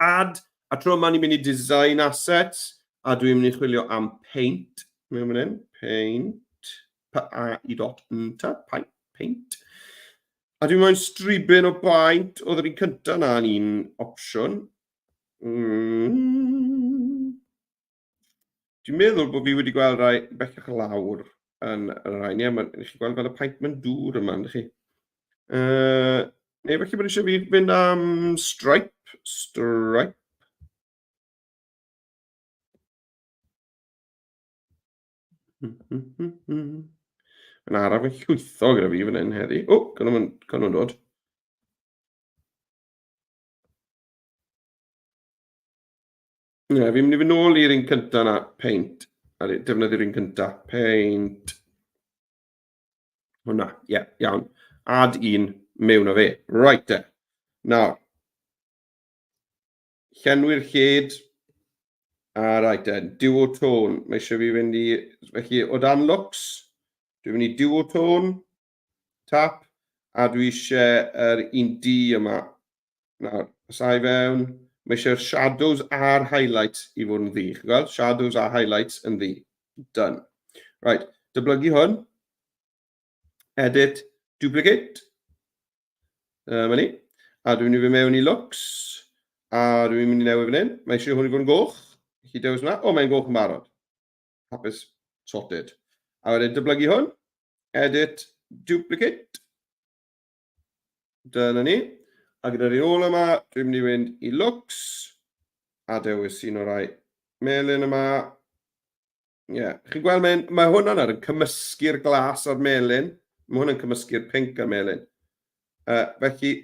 Add, a tro yma ni'n mynd i design assets, a dwi'n mynd i chwilio am paint. Mewn fan hyn, paint, p-a-i dot n-t, paint, paint. A dwi'n moyn stribyn o baint, oedd yr un cyntaf na yn un opsiwn. Dwi'n meddwl bod fi wedi gweld rai bellach lawr yn y rhain. Ie, mae, chi gweld fel y paent mewn dŵr yma, yndych chi? Neu felly bod eisiau fi fynd am stripe. Stripe. Mae'n araf yn llwytho gyda fi fan hyn heddi. O, gan nhw'n dod. Ie, fi'n mynd i fynd nôl i'r un cynta na, paint. Defnyddio'r un cynta, paint. Hwna, ie, yeah, iawn. Add un mewn o fe. Right te. Nawr. Llenwi'r lled. A right te, duotone. Mae eisiau fi fynd i, felly o dan looks, dwi'n mynd i duotone, tap, a dwi eisiau yr un D yma. Nawr, os ai fewn, mae eisiau'r shadows a'r highlights i fod yn ddu. Chi'n gweld? Shadows a highlights yn ddu. Done. Right, dyblygu hwn. Edit, duplicate. Dyma ni. A dwi'n mynd i fy mewn i looks. A dwi'n mynd i newid fan hyn. Mae eisiau hwn i fod yn goch. Chi dewis hwnna. O, mae'n goch yn barod. Hapus, sorted. A wedyn dyblygu hwn. Edit, duplicate. Dyna ni. A gyda'r un ôl yma, dwi'n mynd i fynd i looks a dewis un o'r rai melyn yma. Ie, yeah. Chi'n gweld, mae, mae hwnna nawr yn cymysgu'r glas a'r melyn. Mae hwnna'n cymysgu'r pink a'r melyn. Felly,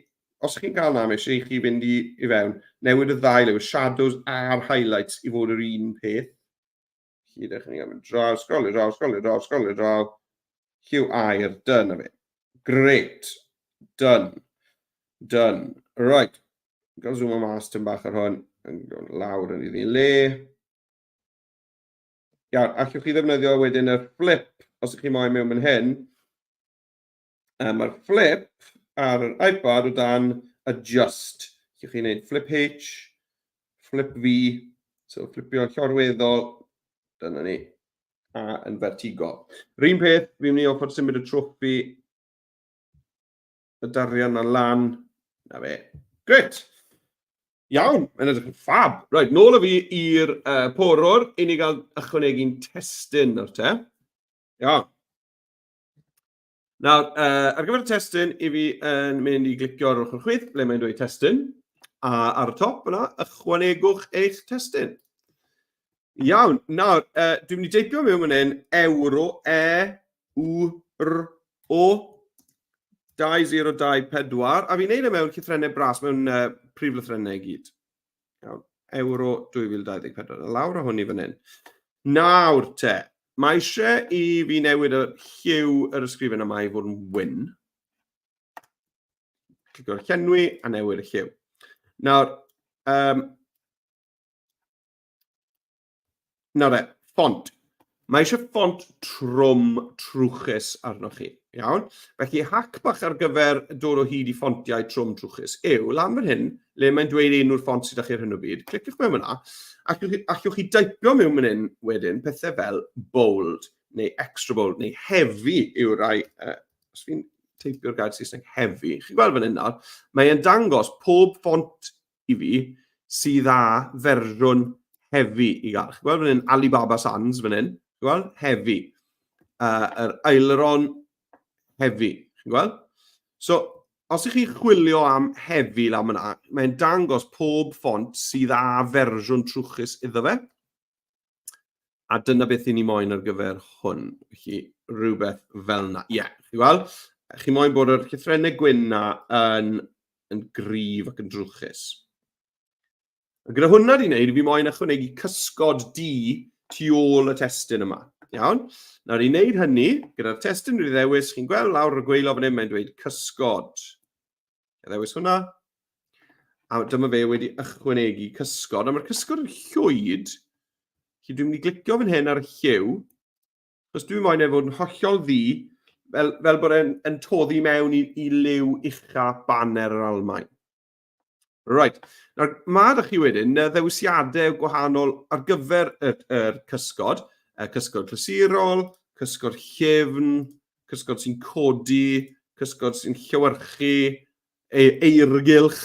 os chi'n cael na, mae eisiau i chi fynd i fewn, newid y ddau liw, y shadows a'r highlights i fod yr un peth. Felly, ydych chi'n mynd draw, sgrolio draw, sgrolio draw, sgrolio draw. Lliw aur, dyna fe. Great. Done. Done. Right. Gael zoom o mas tyn bach ar hwn. Yn dod lawr yn iddi le. Iawn, allwch chi ddefnyddio wedyn y flip, os ydych chi moyn mewn fan hyn. Mae'r flip ar yr iPad o dan adjust. Allwch chi wneud flip H, flip V, so flipio llorweddol, dyna ni, a yn vertigol. Yr un peth, fi'n mynd i orfod symud y troffi, y darian na lan, na fe. Gret! Iawn, mae'n edrych yn ffab. Reit, nôl â fi i'r porwr, i ni gael ychwanegu'n testun nawr te. Iawn. Nawr, ar gyfer y testun, i fi yn mynd i glicio ar ochr chwith, ble mae'n dweud testun, a ar y top yna, ychwanegwch eich testun. Iawn, nawr, dwi'n mynd i deipio mewn fan hyn, euro, E, U, R, O, 2024, a fi'n neud e mewn llythrennau bras, mewn prif lythrennau i gyd. Iawn, Euro 2024. A lawr o hwn i fan hyn. Nawr te, mae eisiau i fi newid y lliw yr ysgrifen yma i fod yn wyn. Clicio'r llenwi a newid y lliw. Nawr, Nawr de, ffont. Mae eisiau ffont trwm trwchus arnoch chi, iawn? Felly, hac bach ar gyfer dod o hyd i ffontiau trwm trwchus yw, lan fan hyn, le mae'n dweud enw'r ffont sydd â chi ar hyn o bryd, cliciwch mewn fyna, allwch chi, allwch chi deipio mewn fan hyn wedyn pethau fel bold. neu extra bold, neu heavy yw'r rai, os fi'n teipio'r gair Saesneg heavy, chi'n gweld fan hyn nawr, mae'n dangos pob ffont i fi sydd â fersiwn heavy i gael. Chi'n gweld fan hyn Alibaba Sans fan hyn, chi'n gweld? Heavy. Yr Aileron heavy, chi'n gweld? So, os ych chi'n chwilio am heavy lan fyna, mae'n dangos pob ffont sydd â fersiwn trwchus iddo fe. A dyna beth i ni moyn ar gyfer hwn. Felly, rhywbeth fel yna. Ie, yeah, chi weld? Chi moyn bod yr llythrennau gwyn na yn, yn gryf ac yn drwchus. A gyda hwnna di wneud, fi moyn ychwanegu cysgod du tu ôl y testun yma. Iawn? Nawr i wneud hynny, gyda'r testun wedi ddewis, chi'n gweld lawr y gweilo fan hyn, mae'n dweud cysgod. A ddewis hwnna. A dyma fe wedi ychwanegu cysgod. A mae'r cysgod yn llwyd. Felly dwi'n mynd i glicio fan hyn ar y lliw. Os dwi'n moyn ei fod yn hollol ddu, fel, fel bod e'n yn toddi mewn i, i liw ucha baner yr Almaen. Right. Nawr, mae ydych chi wedyn ddewisiadau gwahanol ar gyfer y, yr cysgod. Y cysgod clasurol, cysgod llyfn, cysgod sy'n codi, cysgod sy'n llewyrchu, e, eirgylch,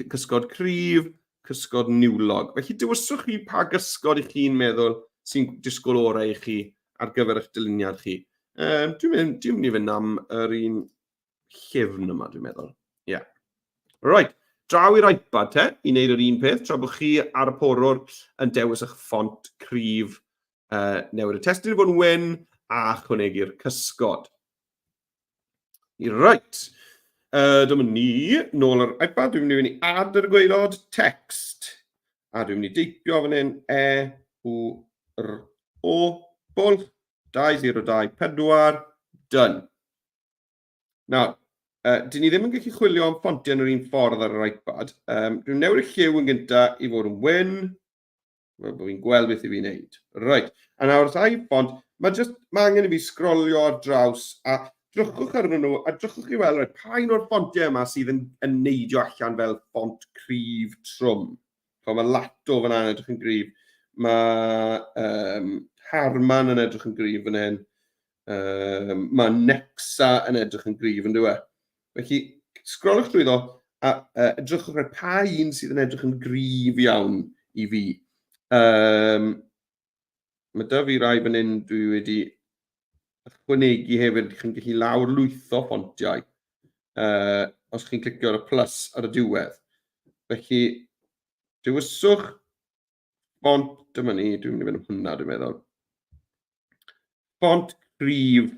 cysgod cryf, cysgod niwlog. Felly dewiswch chi pa gysgod i chi'n meddwl sy'n disgwyl orau i chi ar gyfer eich dyluniad chi. Um, dwi'n mynd, dwi mynd i fynd am yr un llyfn yma, dwi'n meddwl. Ie. Yeah. Right. Draw i'r iPad te, i wneud yr un peth, tra bod chi ar y porwr yn dewis eich ffont cryf, newid y testun i fod yn wyn a chwanegu'r cysgod. Right. Dyma ni, nôl yr iPad, dwi'n mynd i fynd i add ar y gwaelod, text. A dwi'n mynd i deipio fan hyn, E, U, R, O, bwlch, 2024, done. Nawr, dyn ni ddim yn gallu chwilio am ffontiau yn yr un ffordd ar yr iPad. Dwi'n newid y lliw yn gyntaf i fod yn wyn. Fel bod fi'n gweld beth i fi'n neud. Right. A nawr wrth iPhone, mae just, mae angen i fi sgrolio ar draws a drychwch arnyn nhw a drychwch i weld right, pa un o'r ffontiau yma sydd yn, yn neidio allan fel ffont cryf trwm. So, mae Lato fan yn edrych yn gryf. Mae Harman yn edrych yn gryf fan hyn. Mae Nexa yn edrych yn gryf yn dweud. Felly, sgrolwch drwyddo a edrychwch ar pa un sydd yn edrych yn gryf iawn i fi. Mae da fi rai fan hyn dwi wedi ychwanegu hefyd, chi'n gallu lawr lwytho ffontiau os chi'n clicio ar y plus ar y diwedd. Felly, dewiswch ffont, dyma ni, dwi'n mynd i fynd am hwnna dwi'n meddwl. Ffont cryf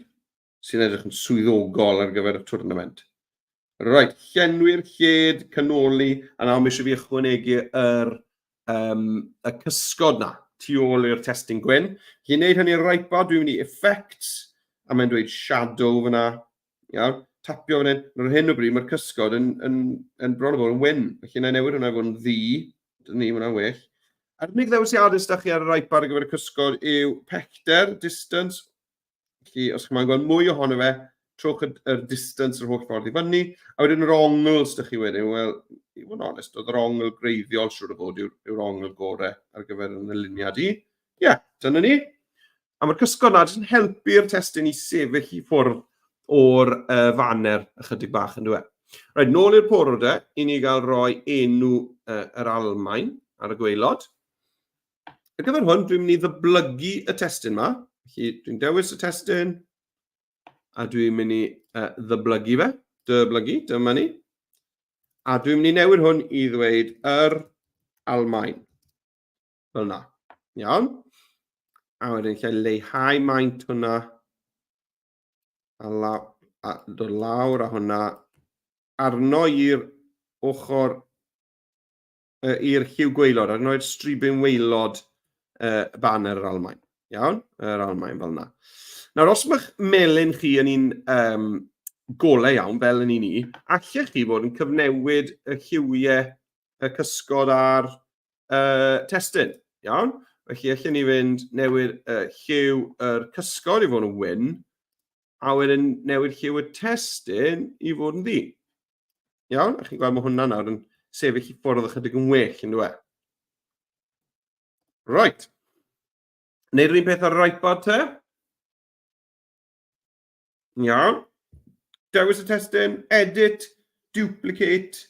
sy'n edrych yn swyddogol ar gyfer y twrnament. Reit, llenwi'r lled, canoli, a nawr mae eisiau fi ychwanegu yr, um, y cysgod na tu ôl i'r testun gwyn. Felly wneud hynny ar yr iPad, dwi'n mynd i Effects, a mae'n dweud Shadow fyna. Iawn, tapio fan hyn. Ar hyn o bryd mae'r cysgod yn, yn, yn bron o fod yn wyn. Felly na i newid hwnna i fod yn ddu. Dyna ni, hwnna'n well. A'r unig ddewisiadau sydd chi ar yr iPad ar gyfer y cysgod yw pellter, distance, Felly, os chi'n gweld mwy ohono fe, trowch y, yr distance yr holl ffordd i fyny, a wedyn yr ongl sydd chi wedyn, wel, i fod yn onest, oedd yr ongl greiddiol siwr o fod yw'r yw ongl gorau ar gyfer yn nyluniad i. Ie, yeah, dyna ni. A mae'r cysgod na jyst yn helpu'r testun i sefyll i ffwrdd o'r faner ychydig bach yn dweud. Rhaid, nôl i'r porwr de, i ni gael rhoi enw yr Almaen ar y gwaelod. Ar gyfer hwn, dwi'n mynd i ddyblygu y testun yma. Felly, dwi'n dewis y testun, a dwi'n mynd i ddyblygu fe. Dyblygu, dyma ni. A dwi'n mynd i newid hwn i ddweud yr Almaen. Fel yna. Iawn. A wedyn lle leihau maint hwnna. A, law, a dod lawr a hwnna arno i'r ochr i'r lliw gwaelod, ar roi'r stribyn waelod baner yr Almaen. Iawn? Yr Almaen fel yna. Nawr, os mae'ch melyn chi yn un um, golau iawn, fel yn un i, allech chi fod yn cyfnewid y lliwiau y cysgod a'r testun. Iawn? Felly, allen ni fynd newid y lliw yr cysgod i fod yn wyn, a wedyn newid lliw y testun i fod yn ddu. Iawn? A chi'n gweld mae hwnna nawr yn sefyll i ffwrdd ychydig yn well, yn dweud. Right. Neud yr un peth ar yr iPad te. Iawn. Dewis y testun, edit, duplicate,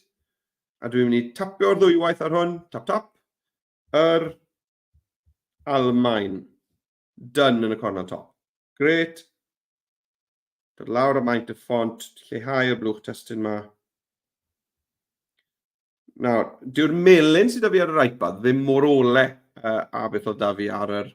a dwi'n mynd i tapio'r ddwywaith ar hwn, tap tap, yr Almaen. Done yn y cornel top. Great. Dod lawr y maint y ffont, lleihau y blwch testun ma. Nawr, dyw'r melyn sydd 'da fi ar yr iPad ddim mor ole a beth oedd 'da fi ar yr,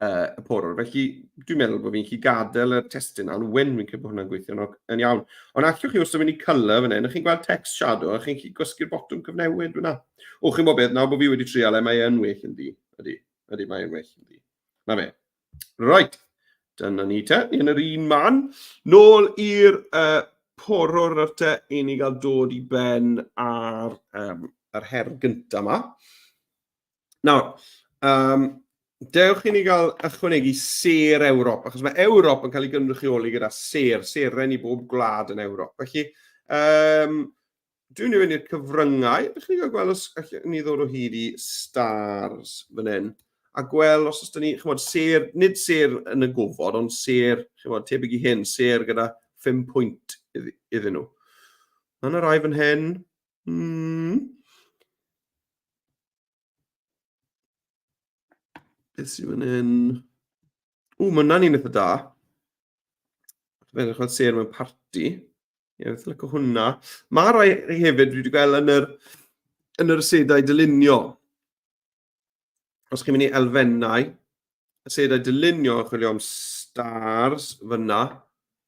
y porwr. Felly, dwi'n meddwl bod fi'n gallu gadael y testun na'n wyn, fi'n credu bod hwnna'n gweithio'n yn iawn. Ond allwch chi wastad mynd i colour fan hyn, chi'n gweld text shadow, a chi'n gallu gwasgu'r botwm cyfnewid fyna. O, chi'n bod beth, nawr bod fi wedi trial e, mae e'n well yn ddu. Ydy, ydy, mae e'n well yn ddu. Na fe. Right, dyna ni te, ni yn yr un man. Nôl i'r porwr nawr te, i ni gael dod i ben ar yr her gyntaf yma. Nawr, dewch i ni gael ychwanegu sêr Ewrop, achos mae Ewrop yn cael ei gynrychioli gyda sêr, seren i bob gwlad yn Ewrop. Felly, Dwi'n mynd i'r cyfryngau. Ydych chi'n cael gweld os allwn ni ddod o hyd i stars fan hyn? A gweld os oes 'da ni, chimod, sêr, nid sêr yn y gofod, ond sêr, chimod, tebyg i hyn, sêr gyda phum pwynt iddyn nhw. Mae yna rai fan hyn. Beth sydd fan hyn? Ww, mae hwnna'n un eitha da. Fe'n edrych fel sêr mewn parti. Ie, yeah, beth licio hwnna. Mae rai hefyd dwi wedi gweld yn yr, yn yr asedau dylunio. Os chi'n mynd i elfennau, asedau dylunio, chwilio am stars fyna.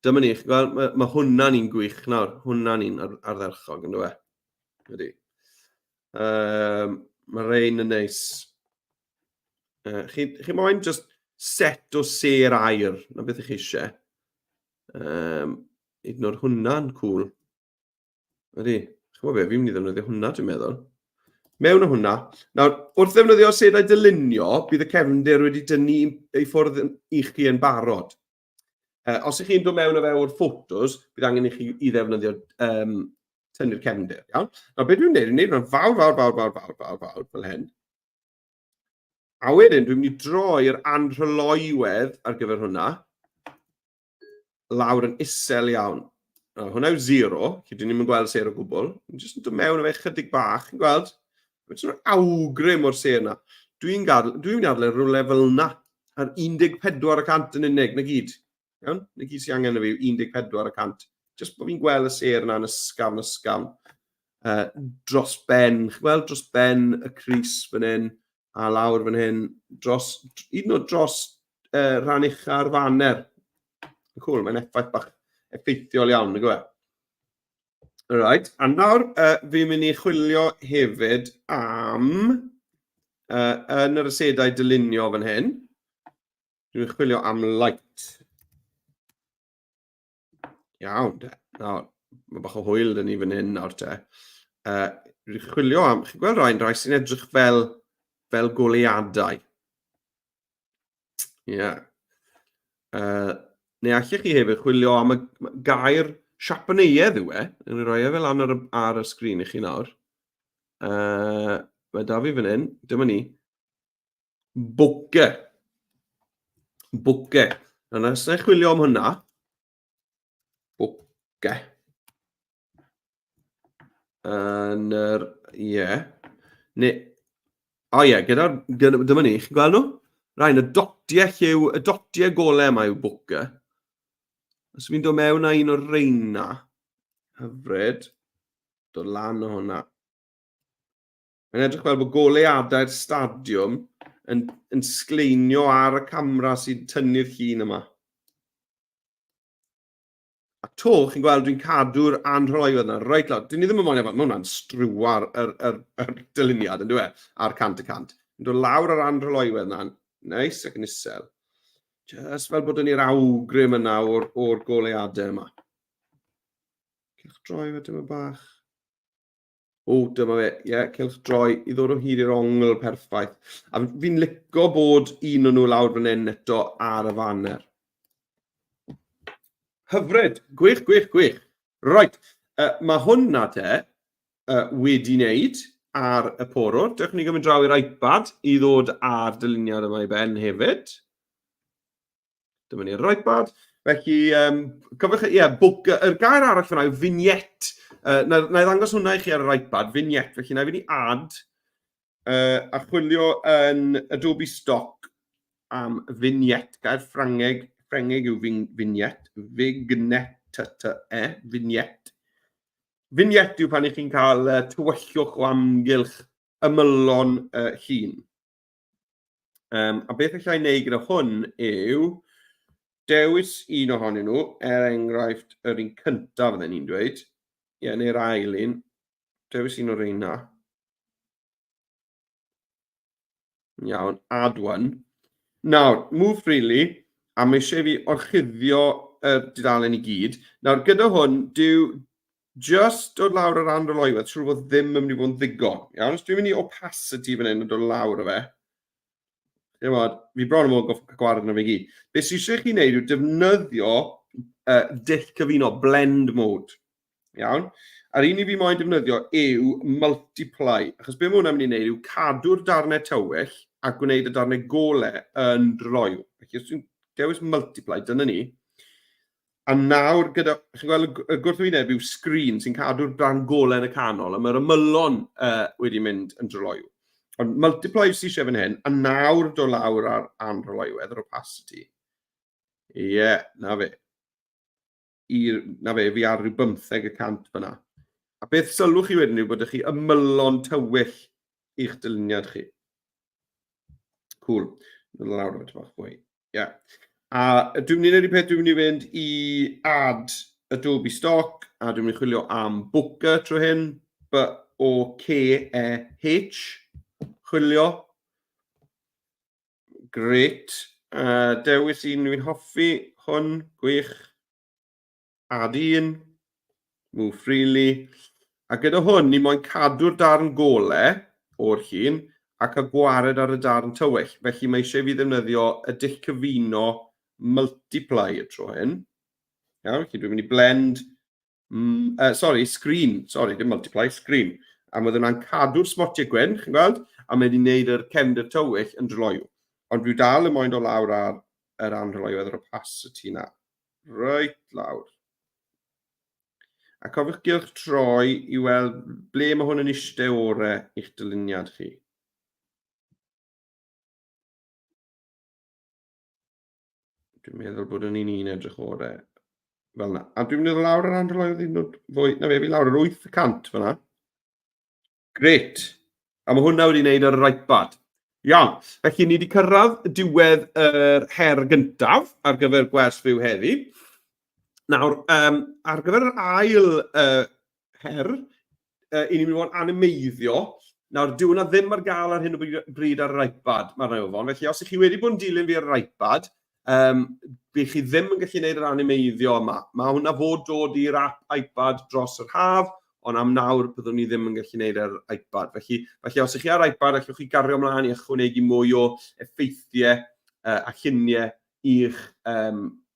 Dyma ni, chi'n gweld, mae, mae hwnna'n un gwych nawr. Hwnna'n un ar, ardderchog, yn dweud. Ydy. Mae rhain yn neis. Chi, chi moyn just set o sêr aur, na beth ych chi eisiau. Hyd yn oed hwnna'n cool. Ydy, chi'n gwybod be, fi'n mynd i ddefnyddio hwnna, dwi'n meddwl. Mewn o hwnna. Nawr, wrth ddefnyddio sedau dylunio, bydd y cefndir wedi dynnu ei ffwrdd i chi yn barod. Os ych chi'n dod mewn o fe o'r ffotos, bydd angen i chi i ddefnyddio tynnu'r cefndir, iawn? Nawr, beth dwi'n gwneud, dwi'n gwneud hwnna'n fawr, fawr, fawr, fawr, fawr, fawr, fawr, fel hyn. A wedyn, dwi'n mynd i droi'r anrhyloiwedd ar gyfer hwnna lawr yn isel iawn. Nawr, hwnna yw zero, lle dyn ni'n gweld sêr o gwbl. Dwi'n jyst yn dod mewn efo chydig bach, chi'n gweld? Mae'n jyst awgrym o'r sêr yna. Dwi'n gadw, dwi'n mynd i adael e rhywle fel yna, ar 14 y cant yn unig, na gyd. Iawn? Na gyd sy'n angen y fi yw 14 y cant. Jyst bod fi'n gweld y sêr yna'n ysgafn, ysgafn. Dros ben, chi'n gweld dros ben y crys fan hyn, a lawr fan hyn, dros, hyd yn oed dros rhan ucha'r faner. Cool, mae'n effaith bach effeithiol iawn, nag yw e? Right, a nawr fi'n mynd i chwilio hefyd am yn yr asedau dylunio fan hyn. Dwi'n chwilio am light. Iawn, de. Nawr, mae bach o hwyl dyn ni fan hyn nawr te. Dwi'n chwilio am, chi'n gweld rhain, rhai sy'n edrych fel, fel goleuadau. Ie. Yeah. Neu allech chi hefyd chwilio am y gair Siapaneiedd yw e. Yn rhoi e fel lan ar y, ar y sgrin i chi nawr. Mae da fi fan hyn. Dyma ni. Bokeh. Bokeh. Yna, os na chwilio am hwnna. Bokeh. Yn yr... Ie. Yeah. Neu... O ie, yeah, gyda'r... Gyda, dyma ni, chi'n gweld nhw? Rhain, y dotiau lliw, y dotiau golau yma yw bokeh. Os fi'n dod mewn â un o'r reina, hyfryd, dod lan o hwnna. Mae'n edrych fel bod goleuadau'r stadiwm yn, yn sgleinio ar y camera sy'n tynnu'r llun yma. A to, chi'n gweld, dwi'n cadw'r anrhoedd yna reit lawr. Dyn ni ddim yn moyn efo, mae hwnna'n strywar yr, yr, yr dyluniad, yn dweud, ar 100%. Yn dod lawr yr anrhyloedd yna, neis ac yn isel. Just fel bod yn i'r awgrym yna o'r, or goleuadau yma. Cylch droi fe dyma bach. O, dyma fe, ie, yeah, cylch droi i ddod o hyd i'r ongl perffaith. A fi'n lico bod un o'n nhw lawr fan hyn eto ar y faner. Hyfryd, gwych, gwych, gwych. Right, mae hwnna te wedi wneud ar y porwr. Dewch ni gymryd draw i'r iPad i ddod â'r dyluniad yma i ben hefyd. Dyma ni'r iPad. Felly, cofiwch, ie, yeah, book, yr gair arall fyna yw vignette. Na, na i ddangos hwnna i chi ar yr iPad, vignette. Felly, na i fynd i add a chwilio yn Adobe Stock am vignette. Gair Ffrangeg, Ffrengeg yw vignette. Vignette, e, vignette. Vignette yw pan i chi'n cael tywyllwch o amgylch ymylon llun. A beth allai wneud gyda hwn yw dewis un ohonyn nhw, er enghraifft yr un cyntaf fydden ni'n dweud, ie, neu'r ail un, dewis un o'r un na. Iawn, add one. Nawr, move freely, a mae eisiau fi orchuddio y dudalen i gyd. Nawr, gyda hwn, dyw just dod lawr yr anroloiwedd, siŵr fod ddim yn mynd i fod yn ddigon. Iawn, os dwi'n mynd i opacity fan hyn a dod lawr o fe, Chimod, fi bron yn bod yn gwared arno fe gyd. Be sydd eisiau chi wneud yw defnyddio dull cyfuno, blend mode. Iawn? A'r un i fi moyn defnyddio yw multiply, achos be mae hwnna'n mynd i wneud yw cadw'r darnau tywyll a gwneud y darnau gole yn dryloyw. Felly os dwi'n dewis multiply, dyna ni. A nawr gyda, chi'n gweld y gwrthwyneb yw screen sy'n cadw'r darn gole yn y canol, a mae'r ymylon wedi mynd yn dryloyw. Ond multiply sydd eisiau fan hyn, a nawr dod lawr ar anrhyloywedd, yr opacity. Ie, yeah, na fe. I, na fe, fi ar ryw 15% fyna. A beth sylwch chi wedyn yw bod chi ymylon tywyll i'ch dyluniad chi. Cool. Dod lawr o bach fwy. Ie. Yeah. A dwi'n mynd i wneud i peth, dwi'n mynd i fynd i add Adobe Stock, a dwi'n mynd i chwilio am Booker trwy hyn, B-O-K-E-H, chwilio. Great. Dewis un dwi'n hoffi, hwn, gwych. Add un, move freely. A gyda hwn, ni moyn cadw'r darn gole o'r llun a cael gwared ar y darn tywyll. Felly mae eisiau fi ddefnyddio y dull cyfuno multiply y tro hyn. Iawn, felly dwi'n mynd i blend, sorry, screen, sorry, dim multiply, screen. A mae hwnna'n cadw'r smotiau gwyn, chi'n gweld? A mae wedi gwneud yr cefndir tywyll yn dryloyw. Ond dwi dal yn moyn dod lawr ar yr anhryloywedd, yr opacity na. Reit lawr. A cofiwch gylch troi i weld ble mae hwn yn eistedd ore i'ch dyluniad chi. Dwi'n meddwl bod yn un un edrych ore fel yna. A dwi'n mynd lawr yr anrhyloedd un o'r fwy, na fe, fi lawr yr 8% fyna. Grêt. A mae hwnna wedi wneud ar yr iPad. Iawn. Felly ni wedi cyrraedd diwedd yr her gyntaf ar gyfer gwers fyw heddi. Nawr, ar gyfer yr ail her, i ni'n mynd i fod yn animeiddio. Nawr, dyw hwnna ddim ar gael ar hyn o bryd ar yr iPad, mae'r Ofon. Felly, os ych chi wedi bod yn dilyn fi ar yr iPad, bydd chi ddim yn gallu gwneud yr animeiddio yma. Mae hwnna fod dod i'r app iPad dros yr haf, ond am nawr byddwn ni ddim yn gallu gwneud ar iPad. Felly, felly os ych chi ar iPad, allwch chi gario ymlaen i ychwanegu mwy o effeithiau a lluniau i'ch,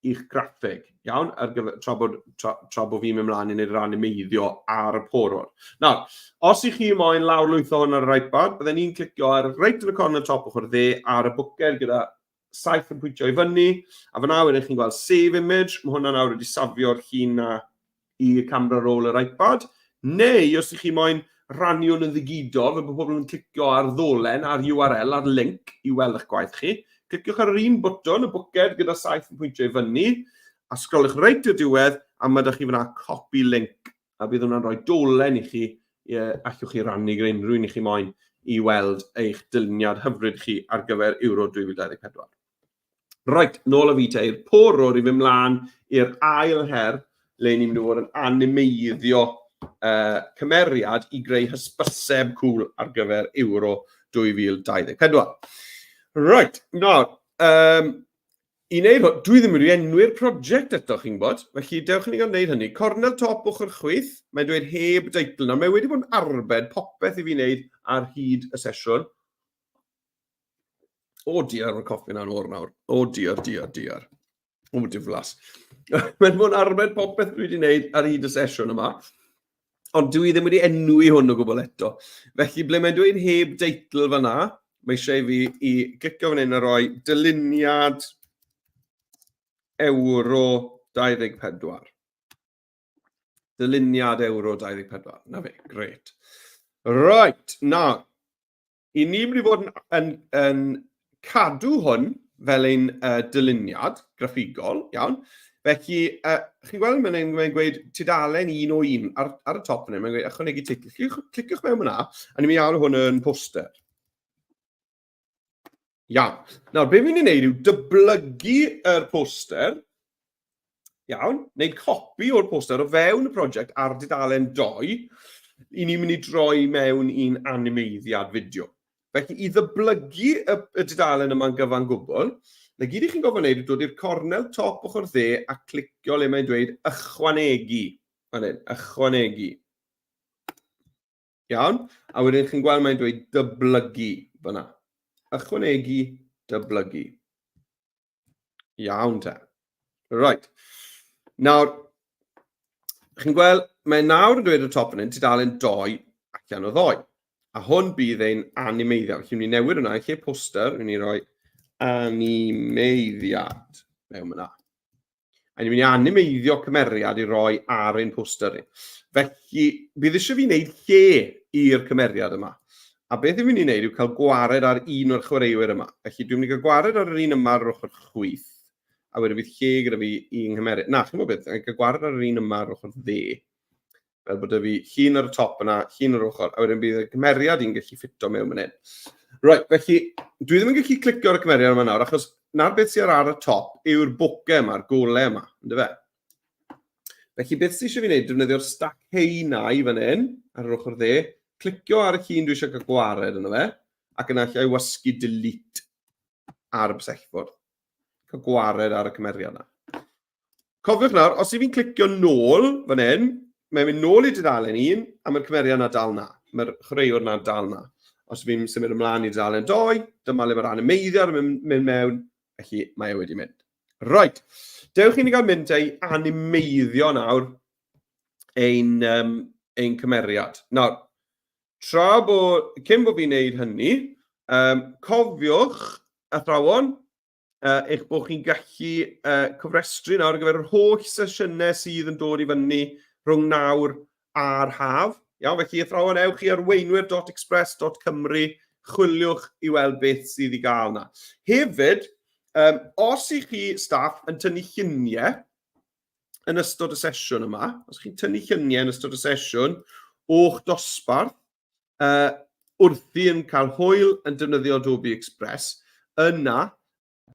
i'ch graffeg, iawn, ar gyfer, tra bod, tra, tra bod fi'n mynd mlaen i wneud yr animeiddio ar y porwr. Nawr, os ych chi moyn lawrlwytho hwn ar yr iPad, bydden ni'n clicio ar reit yn y corner top ochr dde ar y bwced gyda saeth yn pwyntio i fyny, a fyna wedyn chi'n gweld save image, mae hwnna nawr wedi safio'r llun na i camera roll yr iPad, neu os ych chi moyn rannu hwn yn ddigidol, fel bod pobl yn clicio ar ddolen, ar URL, ar link i weld eich gwaith chi, cliciwch ar yr un bwtwn, y bwced gyda saeth yn pwyntio i fyny, a sgroliwch reit i'r diwedd, a mae 'da chi fyna copy link, a bydd hwnna'n rhoi dolen i chi, i allwch chi rannu gyda unrhyw un i chi moyn i weld eich dyluniad hyfryd chi ar gyfer Euro 2024. Reit, nôl â fi te i'r porwr i fynd mlaen i'r ail her, le ni'n mynd i fod yn animeiddio cymeriad i greu hysbyseb cwl ar gyfer Euro 2024. Reit, nawr, i wneud hwn, dwi ddim wedi enwi'r prosiect eto, chi'n gwybod, felly dewch i ni gael wneud hynny. Cornel top ochr chwith, mae'n dweud heb deitl. Nawr, mae wedi bod yn arbed popeth i fi wneud ar hyd y sesiwn. O diar, mae'r coffi na'n oer nawr. O diar, diar, diar. O, diflas. Mae'n bod yn arbed popeth dwi wedi wneud ar hyd y sesiwn yma. Ond dwi ddim wedi enwi hwn o gwbl eto. Felly, ble mae'n dweud heb deitl fan'na, mae eisiau i fi i glicio fan hyn a rhoi dyluniad. Euro 24. Dyluniad Euro 24. Na fe, gret. Right, nawr, i ni'n mynd i fod yn, yn, yn cadw hwn fel ein dyluniad graffigol, iawn. Felly, chi'n gweld, mae'n mae gweud tudalen un o un ar, ar y top yna, mae'n gweud ychwanegu teitl. Cliciwch, cliciwch mewn yna, a ni'n mynd i alw hwn yn poster. Iawn. Nawr, be fi'n mynd i wneud yw dyblygu yr poster. Iawn. Wneud copi o'r poster o fewn y prosiect ar dudalen 2, i ni'n mynd i droi mewn i'n animeiddiad fideo. Felly, i ddyblygu y, y dudalen yma'n gyfan gwbl, na gyd i chi'n gofyn wneud yw dod i'r cornel top ochr dde a clicio le mae'n dweud ychwanegu. Fan hyn, ychwanegu. Iawn? A wedyn chi'n gweld mae'n dweud dyblygu fyna. Ychwanegu, dyblygu. Iawn te. Right. Nawr, chi'n gweld, mae nawr yn dweud y top fan hyn, tudalen 2 allan o ddoi. A hwn bydd ein animeiddiad. Felly, ni'n newid hwnna, yn lle poster, ni'n rhoi animeiddiad mewn yna. A ni'n mynd i animeiddio cymeriad i roi ar ein poster ni. Felly, bydd eisiau fi wneud lle i'r cymeriad yma. A beth fi'n mynd i wneud yw cael gwared ar un o'r chwaraewyr yma. Felly, dwi'n mynd i gael gwared ar yr un yma ar yr ochr chwith. A wedyn bydd lle gyda fi i nghymeriad. Na, chi'n gwybod beth, dwi'n cael gwared ar yr un yma ar yr ochr dde. Fel bod 'da fi llun ar y top yna, llun ar yr ochr, a wedyn bydd y cymeriad i'n gallu ffito mewn fan hyn. Right, felly, dwi ddim yn gallu clicio ar y cymeriad yma nawr, achos na'r beth sydd ar y top yw'r bokeh yma'r golau yma, ynddo fe? Felly, beth sydd eisiau fi wneud, defnyddio'r stack haenau fan hyn, ar yr ochr dde, clicio ar y llun dwi eisiau cael gwared yno fe, ac yna allai wasgu delete ar y bysellfwrdd. Cael gwared ar y cymeriad yna. Cofiwch nawr, os i fi'n clicio nôl fan hyn, mae'n mynd nôl i dudalen un, a mae'r cymeriad na dal na. Mae'r chwaraewr na dal na. Os fi'n symud ymlaen i dudalen 2, dyma le mae'r animeiddiad yn mynd, mynd mewn, felly mae e wedi mynd. Right, dewch i ni gael mynd ei animeiddio nawr ein, um, ein cymeriad. Nawr, tra bo, cyn bod fi'n neud hynny, um, cofiwch, athrawon, eich bod chi'n gallu cofrestru nawr ar gyfer yr holl sesiynau sydd yn dod i fyny rhwng nawr a'r haf. Iawn, felly athrawon, ewch i arweinwyr.express.cymru, chwiliwch i weld beth sydd i gael na. Hefyd, um, os i chi staff yn tynnu lluniau yn ystod y sesiwn yma, os chi'n tynnu lluniau yn ystod y sesiwn o'ch dosbarth, uh, wrthi yn cael hwyl yn defnyddio Adobe Express, yna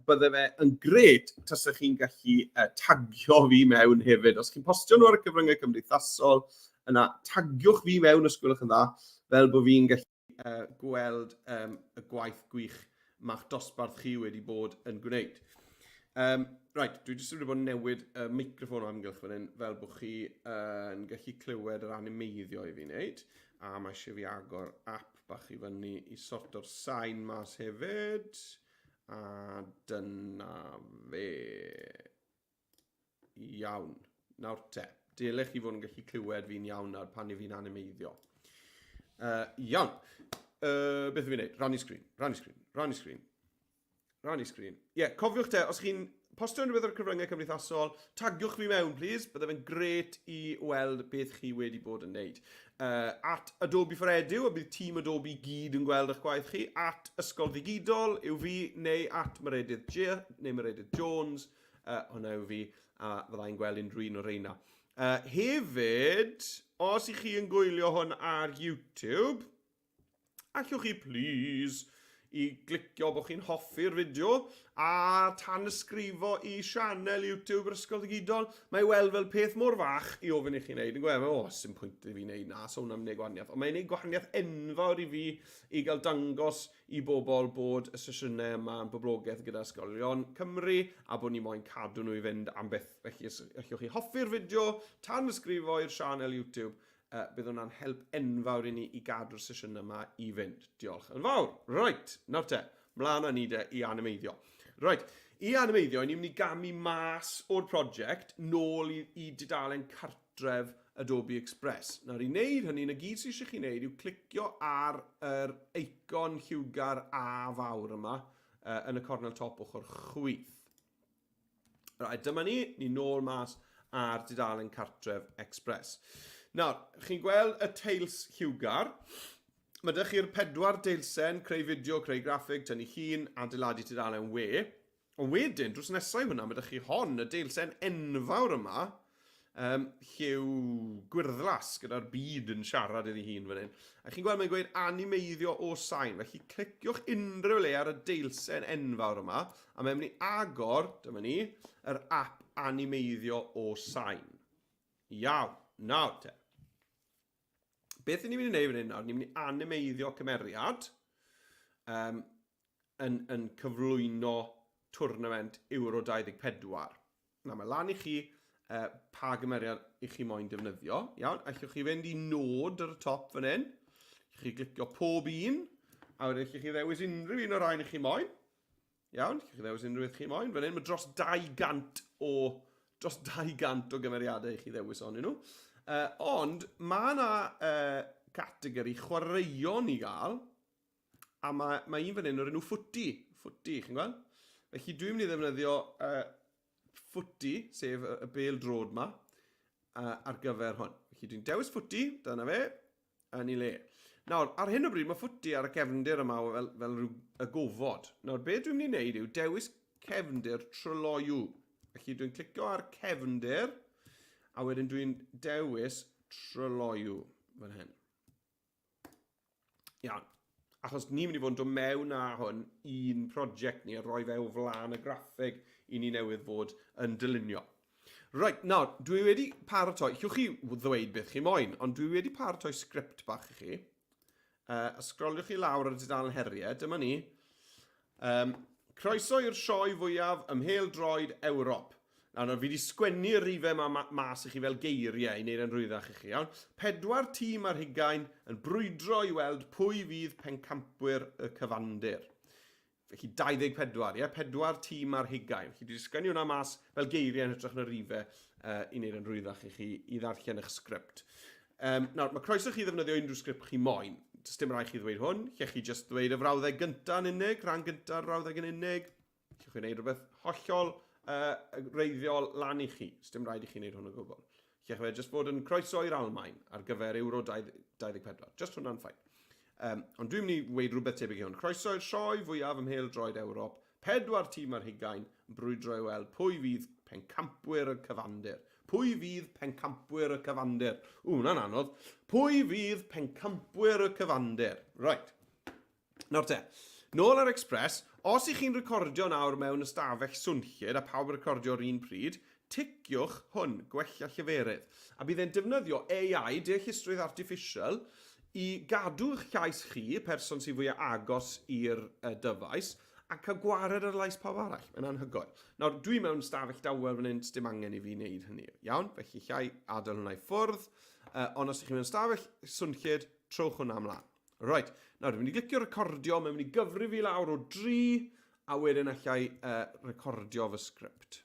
bydde fe yn gret tasech chi'n gallu uh, tagio fi mewn hefyd. Os chi'n postio nhw ar y cyfryngau cymdeithasol, yna tagiwch fi mewn os gwelwch yn dda, fel bod fi'n gallu uh, gweld um, y gwaith gwych ma'ch dosbarth chi wedi bod yn gwneud. Um, right, dwi jyst wedi bod yn newid y uh, microffon o amgylch fan hyn fel bod chi uh, yn gallu clywed yr animeiddio i fi wneud. A mae eisiau fi agor app bach i fyny i sorto'r sain mas hefyd. A dyna fe. Iawn. Nawr te, dylech chi fod yn gallu clywed fi'n iawn nawr pan i fi'n animeiddio. Iawn. Beth yw'n gwneud? Rannu sgrin, rannu sgrin, rannu sgrin. Rannu sgrin. Ie, yeah, cofiwch te, os chi'n postio unrhyw beth ar y cyfryngau cymdeithasol, tagiwch fi mewn, please. Bydde fe'n gret i weld beth chi wedi bod yn neud. At Adobe for Edu, a bydd tîm Adobe gyd yn gweld eich gwaith chi. At Ysgol Ddigidol yw fi, neu at Meredydd G, neu Meredydd Jones. Hwnna yw fi, a fyddai'n gweld unrhyw un o'r reina. Hefyd, os i chi yn gwylio hwn ar YouTube, allwch chi please i glicio bod chi'n hoffi'r fideo a tanysgrifo i sianel YouTube yr Ysgol Ddigidol. Mae weld fel peth mor fach i ofyn i chi wneud. Yn gweud, o, sy'n pwynt i fi wneud na, so hwnna'n gwneud gwahaniaeth. Ond mae'n gwneud gwahaniaeth enfawr i fi i gael dangos i bobl bod y sesiynau yma yn boblogaidd gyda ysgolion Cymru a bod ni moyn cadw nhw i fynd am byth. Felly, os allwch chi hoffi'r fideo, tanysgrifo i'r sianel YouTube, bydd hwnna'n help enfawr i ni i gadw'r sesiynau yma i fynd. Diolch yn fawr. Right, nawr te, mlaen â ni de i animeiddio. Right, i animeiddio, ni'n mynd i gamu mas o'r prosiect nôl i, i dudalen cartref Adobe Express. Nawr i wneud hynny, na gyd sydd eisiau chi wneud yw clicio ar yr eicon lliwgar A fawr yma uh, yn y cornel top ochr chwith. Right, dyma ni, ni nôl mas ar dudalen cartref Express. Nawr, chi'n gweld y teils lliwgar. Mae dych chi'r pedwar deilsen, creu fideo, creu graffig, tynnu llun, adeiladu tudalen we. Ond wedyn, drws nesau hwnna, mae dych chi hon, y deilsen enfawr yma, um, lliw gwyrddlas gyda'r byd yn siarad iddi hun fan hyn. A chi'n gweld mae'n gweud animeiddio o sain, felly cliciwch unrhyw le ar y deilsen enfawr yma, a mae'n mynd i agor, dyma ni, yr app animeiddio o sain. Iawn, nawr te. Beth ni'n mynd i wneud fan hyn nawr, ni'n mynd i animeiddio cymeriad um, yn, yn cyflwyno twrnament Euro 24. Na, mae lan i chi uh, pa gymeriad i chi moyn defnyddio. Iawn, allwch chi fynd i nod ar y top fan hyn. Allwch chi glicio pob un, a wedyn allwch chi ddewis unrhyw un o'r rhain i chi moyn. Iawn, allwch chi ddewis unrhyw beth chi moyn. Fan hyn mae dros 200 o dros 200 o gymeriadau i chi ddewis ohonyn nhw. Uh, ond mae yna uh, categori chwaraeon i gael, A mae, mae un fan hyn o'r enw Footy. Footy, chi'n gweld? Felly dwi'n mynd i ddefnyddio uh, Footy, sef y, y bel drod ma, uh, ar gyfer hwn. Felly dwi'n dewis Footy, dyna fe, yn ei le. Nawr, ar hyn o bryd mae Footy ar y cefndir yma fel, fel rhyw y gofod. Nawr, be dwi'n mynd i wneud yw dewis cefndir tryloyw. Felly dwi'n clicio ar cefndir, a wedyn dwi'n dewis tryloyw fan hyn. Iawn. Achos ni'n mynd i fod yn dod mewn â hwn i'n prosiect ni a rhoi fe o flaen y graffeg i ni newydd fod yn dylunio. Reit, nawr, dwi wedi paratoi, llwch chi ddweud beth chi moyn, ond dwi wedi paratoi sgript bach i chi. Uh, a sgroliwch chi lawr ar y dudalen heriau, dyma ni. Um, croeso i'r sioe fwyaf ym mhêl-droed Ewrop. Nawr, nawr, fi wedi sgwennu'r rifau yma ma mas i chi fel geiriau i wneud e'n rhwyddach i chi, iawn? Pedwar tîm ar hugain yn brwydro i weld pwy fydd pencampwyr y cyfandir. Felly 24, ie? Pedwar tîm ar hugain. Felly dwi wedi sgwennu hwnna mas fel geiriau yn hytrach na rifau uh, i wneud e'n rhwyddach i chi i ddarllen eich sgript. Um, nawr, mae croeso chi ddefnyddio unrhyw sgript chi moyn. Does dim rhaid chi ddweud hwn. Lle chi jyst ddweud y frawddeg gyntaf yn unig, rhan gyntaf yr frawddeg yn unig. Lle chi wneud rhywbeth hollol uh, reiddiol lan i chi. Does dim rhaid i chi wneud hwn o gwbl. Lle chi fe jyst fod yn croeso i'r Almaen ar gyfer Euro 24. Just hwnna'n ffain. Um, ond dwi'n mynd i weid rhywbeth tebyg i hwn. Croeso i'r sioe fwyaf ym mhêl-droed Ewrop. Pedwar tîm ar hugain yn brwydro i weld pwy fydd pencampwyr y cyfandir. Pwy fydd pencampwyr y cyfandir? Ww, hwnna'n anodd. Pwy fydd pencampwyr y cyfandir? Right. Nawr te, nôl ar Express, os ych chi'n recordio nawr mewn ystafell swnllyd a pawb yn recordio'r un pryd, ticiwch hwn, gwella lleferydd. A bydd e'n defnyddio AI, deallusrwydd artiffisial, i gadw eich llais chi, y person sydd fwyaf agos i'r dyfais, a cael gwared ar lais pawb arall. Mae'n anhygoel. Nawr, dwi mewn stafell dawel fan hyn, dim angen i fi wneud hynny. Iawn, felly llai adael hwnna i ffwrdd. Uh, ond os ydych chi mewn stafell swnllyd, trowch hwnna ymlaen. Right, nawr dwi'n mynd i glicio recordio, mae'n mynd i gyfrif fi lawr o dri, a wedyn allai uh, recordio fy sgript.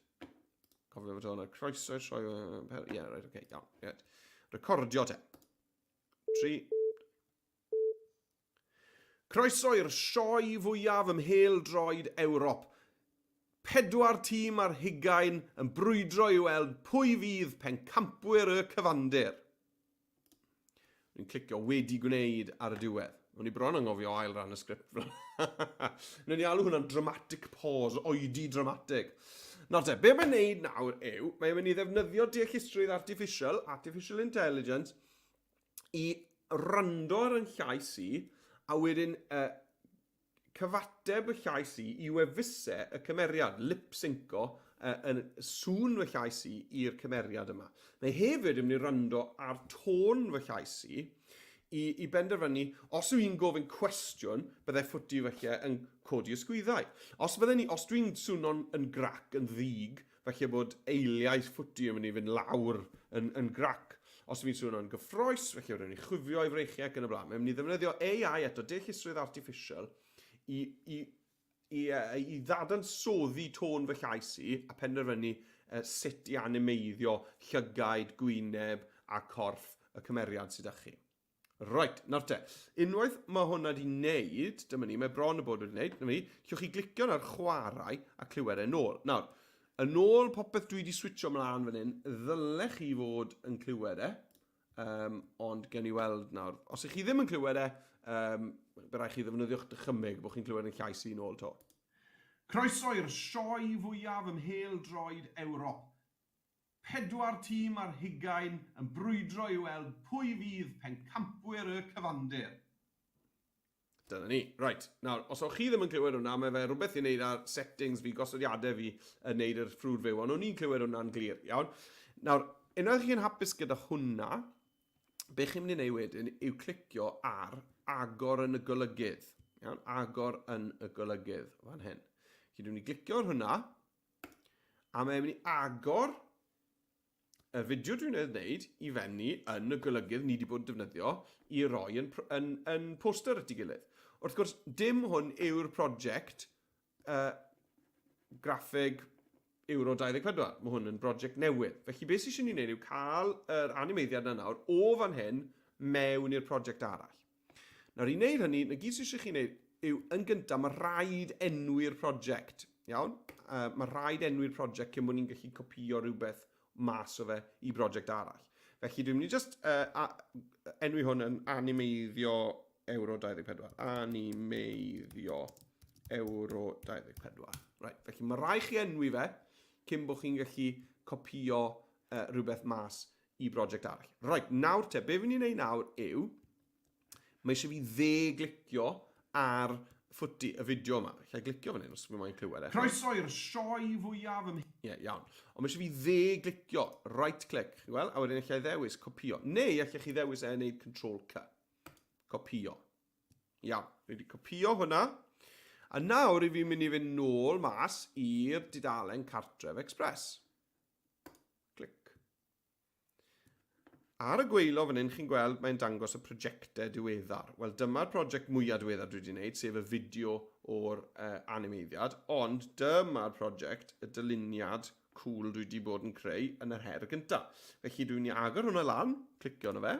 Cofio fod hwnna, croeso, sioe... Ie, yeah, right, okay, iawn. Right. Recordio te. 3, Croeso i'r sioe fwyaf ym mhêl-droed Ewrop. Pedwar tîm ar hugain yn brwydro i weld pwy fydd pencampwyr y cyfandir. Dwi'n clicio wedi gwneud ar y diwedd. O'n i bron anghofio ail ran y sgript fel. Wnawn ni alw hwnna'n dramatic pause, oedi dramatic. Nawr te, be mae'n neud nawr yw, mae'n mynd i ddefnyddio deallusrwydd artificial, artificial intelligence, i wrando ar yn llais i, a wedyn uh, cyfateb y llais i i wefusau y cymeriad, lip-synco uh, yn sŵn fy llais i i'r cymeriad yma. Mae hefyd yn mynd i wrando ar tôn fy llais i, i, i benderfynu, os yw i'n gofyn cwestiwn, byddai ffwti falle yn codi ysgwyddau. Os fydden ni, os dwi'n swno'n yn grac, yn ddig, Falle bod eiliau ffwti yn mynd i fynd lawr yn, yn grac. Os fi'n swnio'n gyffroes, felly rwy'n i chwifio i freichiau ac yn y blaen. Mae'n mynd i ddefnyddio AI eto, deallusrwydd artificial, i, i, i, i ddadansoddi tôn fy llais i a penderfynu uh, sut i animeiddio llygaid, gwyneb a corff y cymeriad sydd â chi. Reit, nawr te, unwaith mae hwnna wedi wneud, dyma ni, mae bron y bod wedi wneud, dyma ni, llwch chi glicio ar chwarae a clywed e'n ôl. Nawr, Yn ôl popeth dwi wedi switcho mlaen fan hyn, ddylech chi fod yn clywed e. Um, ond gen i weld nawr. Os ych chi ddim yn clywed e, um, bydd rhaid chi ddefnyddio'ch dychymyg bod chi'n clywed yn llais i'n ôl to. Croeso i'r sioe fwyaf ym mhêl-droed Ewrop. 24 tîm yn brwydro i weld pwy fydd pencampwyr y cyfandir. Dyna ni. Right, nawr, os o'ch chi ddim yn clywed hwnna, mae fe rhywbeth i wneud ar settings fi, gosodiadau fi, yn wneud yr ffrwd fyw, ond o'n i'n clywed hwnna'n glir, iawn? Nawr, unwaith chi'n hapus gyda hwnna, be chi'n mynd i wneud wedyn yw clicio ar agor yn y golygydd. Iawn, agor yn y golygydd, fan hyn. Felly dwi'n mynd i glicio ar hwnna, a mae'n mynd i agor y fideo dwi'n ei wneud i fenni yn y golygydd ni wedi bod yn defnyddio i roi yn, yn, yn poster at ei gilydd. Wrth gwrs, dim hwn yw'r prosiect graffeg Euro 24. Mae hwn yn brosiect newydd. Felly beth sydd eisiau ni wneud yw cael yr animeiddiad yna nawr o fan hyn mewn i'r prosiect arall. Nawr i wneud hynny, na gyd sydd eisiau chi wneud yw, yn gyntaf, mae rhaid enwi'r prosiect. Iawn? Mae rhaid enwi'r prosiect cyn bod ni'n gallu copïo rhywbeth mas o fe i brosiect arall. Felly dwi'n mynd i just enwi hwn yn animeiddio Euro 24. Animeiddio Euro 24. Right, felly mae rhaid chi enwi fe cyn bod chi'n gallu copïo rhywbeth mas i brosiect arall. Right, nawr te, be fi'n ei wneud nawr yw, mae eisiau fi dde-glicio ar ffwti y fideo yma. Alla i glicio fan hyn os fi moyn clywed e. Croeso i'r sioe fwyaf ym... Ie, yeah, iawn. Ond mae eisiau fi dde-glicio, right click, chi'n gweld? A wedyn alla i ddewis copio. Neu allech chi ddewis e wneud control C. Copio. Iawn, fi wedi copio hwnna. A nawr i fi'n mynd i fynd nôl mas i'r dudalen Cartref Express. Clic. Ar y gwaelod fan hyn, chi'n gweld mae'n dangos y prosiectau diweddar. Wel, dyma'r prosiect mwyaf diweddar dwi wedi gwneud, sef y fideo o'r animeiddiad, ond dyma'r prosiect, y dyluniad cŵl dwi wedi bod yn creu yn yr her gyntaf. Felly dwi'n mynd i agor hwnna lan, clicio arno fe.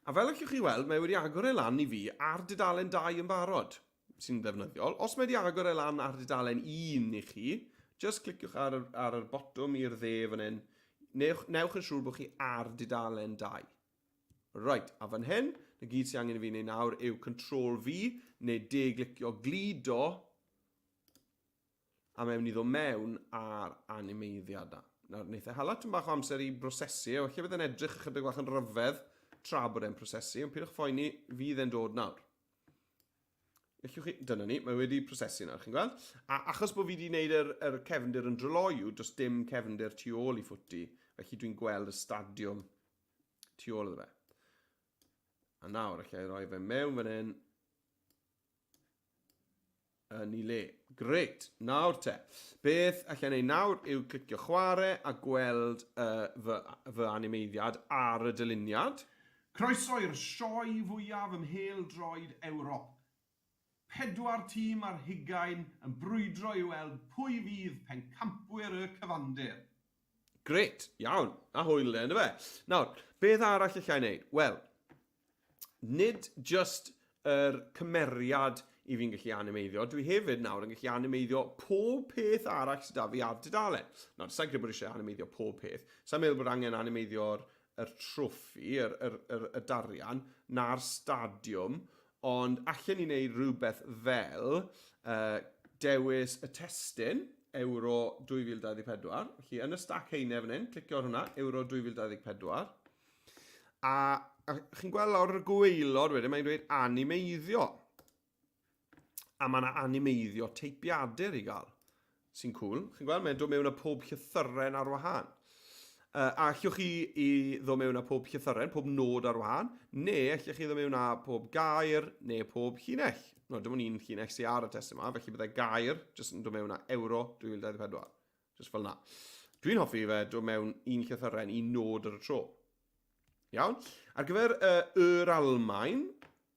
A fel allwch chi weld, mae wedi agor e lan i fi ar dudalen 2 yn barod, sy'n ddefnyddiol. Os mae wedi agor e lan ar dudalen 1 i chi, just cliciwch ar, ar yr botwm i'r dde fan hyn, newch, newch yn siŵr bod chi ar dudalen 2. Right, a fan hyn, na gyd sy'n angen i fi wneud nawr yw Control V, neu de-glicio gludo a mae'n mynd i ddod mewn ar animeiddiad na. Nawr, wneith e hala tyn bach o amser i brosesu, a falle bydd e'n edrych ychydig bach yn rhyfedd tra bod e'n prosesu, ond pidwch phoeni, fydd e'n dod nawr. Ellwch chi, dyna ni, mae wedi prosesu nawr, chi'n gweld? A achos bod fi wedi gwneud yr, yr cefndir yn dryloyw, does dim cefndir tu ôl i ffwti, felly dwi'n gweld y stadiwm tu ôl iddo fe. A nawr, allai roi fe mewn fan hyn, yn ei le. Grêt! Nawr te, beth allai wneud nawr yw clicio chwarae a gweld uh, fy, fy animeiddiad ar y dyluniad. Croeso i'r sioe fwyaf ym mhêl-droed Ewrop. 24 tîm yn brwydro i weld pwy fydd pencampwyr y cyfandir. Grêt, iawn, a hwyl de, yndyfe? Nawr, beth arall allai wneud? Wel, nid just yr cymeriad i fi'n gallu animeiddio, dwi hefyd nawr yn gallu animeiddio pob peth arall sydd 'da fi ar dudalen. Nawr, sa'n credu bod eisiau animeiddio pob peth. Sa'n meddwl bod angen animeiddio'r yr troffi, yr, yr, yr, y darian, na'r stadiwm, ond allen ni wneud rhywbeth fel dewis y testun, Euro 2024. Felly, yn y stac heine fan hyn, clicio ar hwnna, Euro 2024. A, a chi'n gweld lawr y gwaelod wedyn, mae'n dweud animeiddio. A mae yna animeiddio teipiadur i gael, sy'n cool. Chi'n gweld, mae'n dod mewn â pob llythyren ar wahân. A allwch chi i ddod mewn â pob llythyren, pob nod ar wahân, neu allwch chi ddod mewn â pob gair, neu pob llinell. No, dim ond un llinell sy'n ar y testun yma, felly byddai gair jyst yn dod mewn â Euro 2024. Just fel 'na. Dwi'n hoffi fe dod mewn un llythyren, un nod ar y tro. Iawn. Ar gyfer yr Almaen,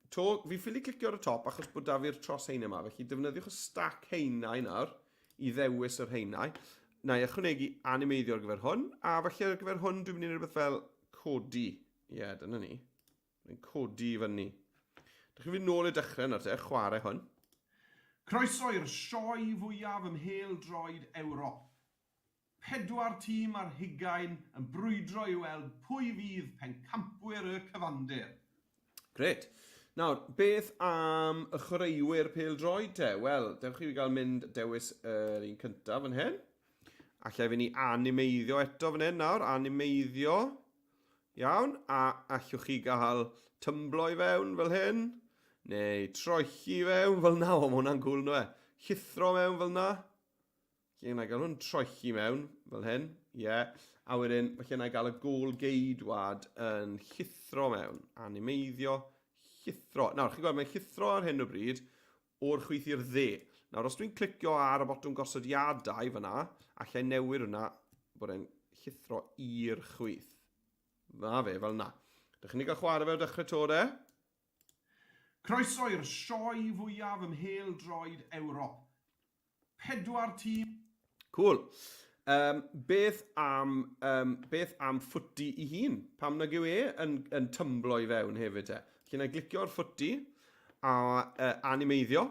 to, fi ffili clicio ar y top achos bod da fi'r tros heina yma, felly defnyddiwch y stac heinau nawr i ddewis yr heinau. Na i ychwanegu animeiddio ar gyfer hwn, a falle ar gyfer hwn dwi'n mynd i wneud rhywbeth fel codi. Ie, yeah, dyna ni. Mae'n codi i fyny. Dych chi'n fynd nôl i'r dechrau nawr te, chwarae hwn. Croeso i'r sioe fwyaf ym mhêl-droed Ewrop. Pedwar tîm ar hugain yn brwydro i weld pwy fydd pencampwyr y cyfandir. Grêt. Nawr, beth am y chwaraewyr pêl-droed te? Wel, dewch i fi gael mynd dewis yr un cyntaf fan hyn. Alla i fynd i animeiddio eto fan hyn nawr, animeiddio. Iawn, a allwch chi gael tymblo i fewn fel hyn, neu troelli i fewn fel na, o, mae hwnna'n cwl, ynddo fe? Llithro mewn fel na. Lle na i gael hwn troelli mewn fel hyn, ie. Yeah. A wedyn, falle na i gael y gôl geidwad yn llithro mewn. Animeiddio, llithro. Nawr, chi'n gweld, mae'n llithro ar hyn o bryd o'r chwith i'r dde. Nawr, os dwi'n clicio ar y botwm gosodiadau fyna, allai newid hwnna bod e'n llithro i'r chwith. Na fe, fel na. Dych chi'n gael chwarae fe o dechrau to, de? Croeso i'r sioe fwyaf ym mhêl-droed Ewrop. Pedwar tîm. Cŵl. Um, beth am, um, beth am ffwti i hun? Pam nag yw e yn, yn tymblo i fewn hefyd te? Felly na i glicio ar ffwti a uh, animeiddio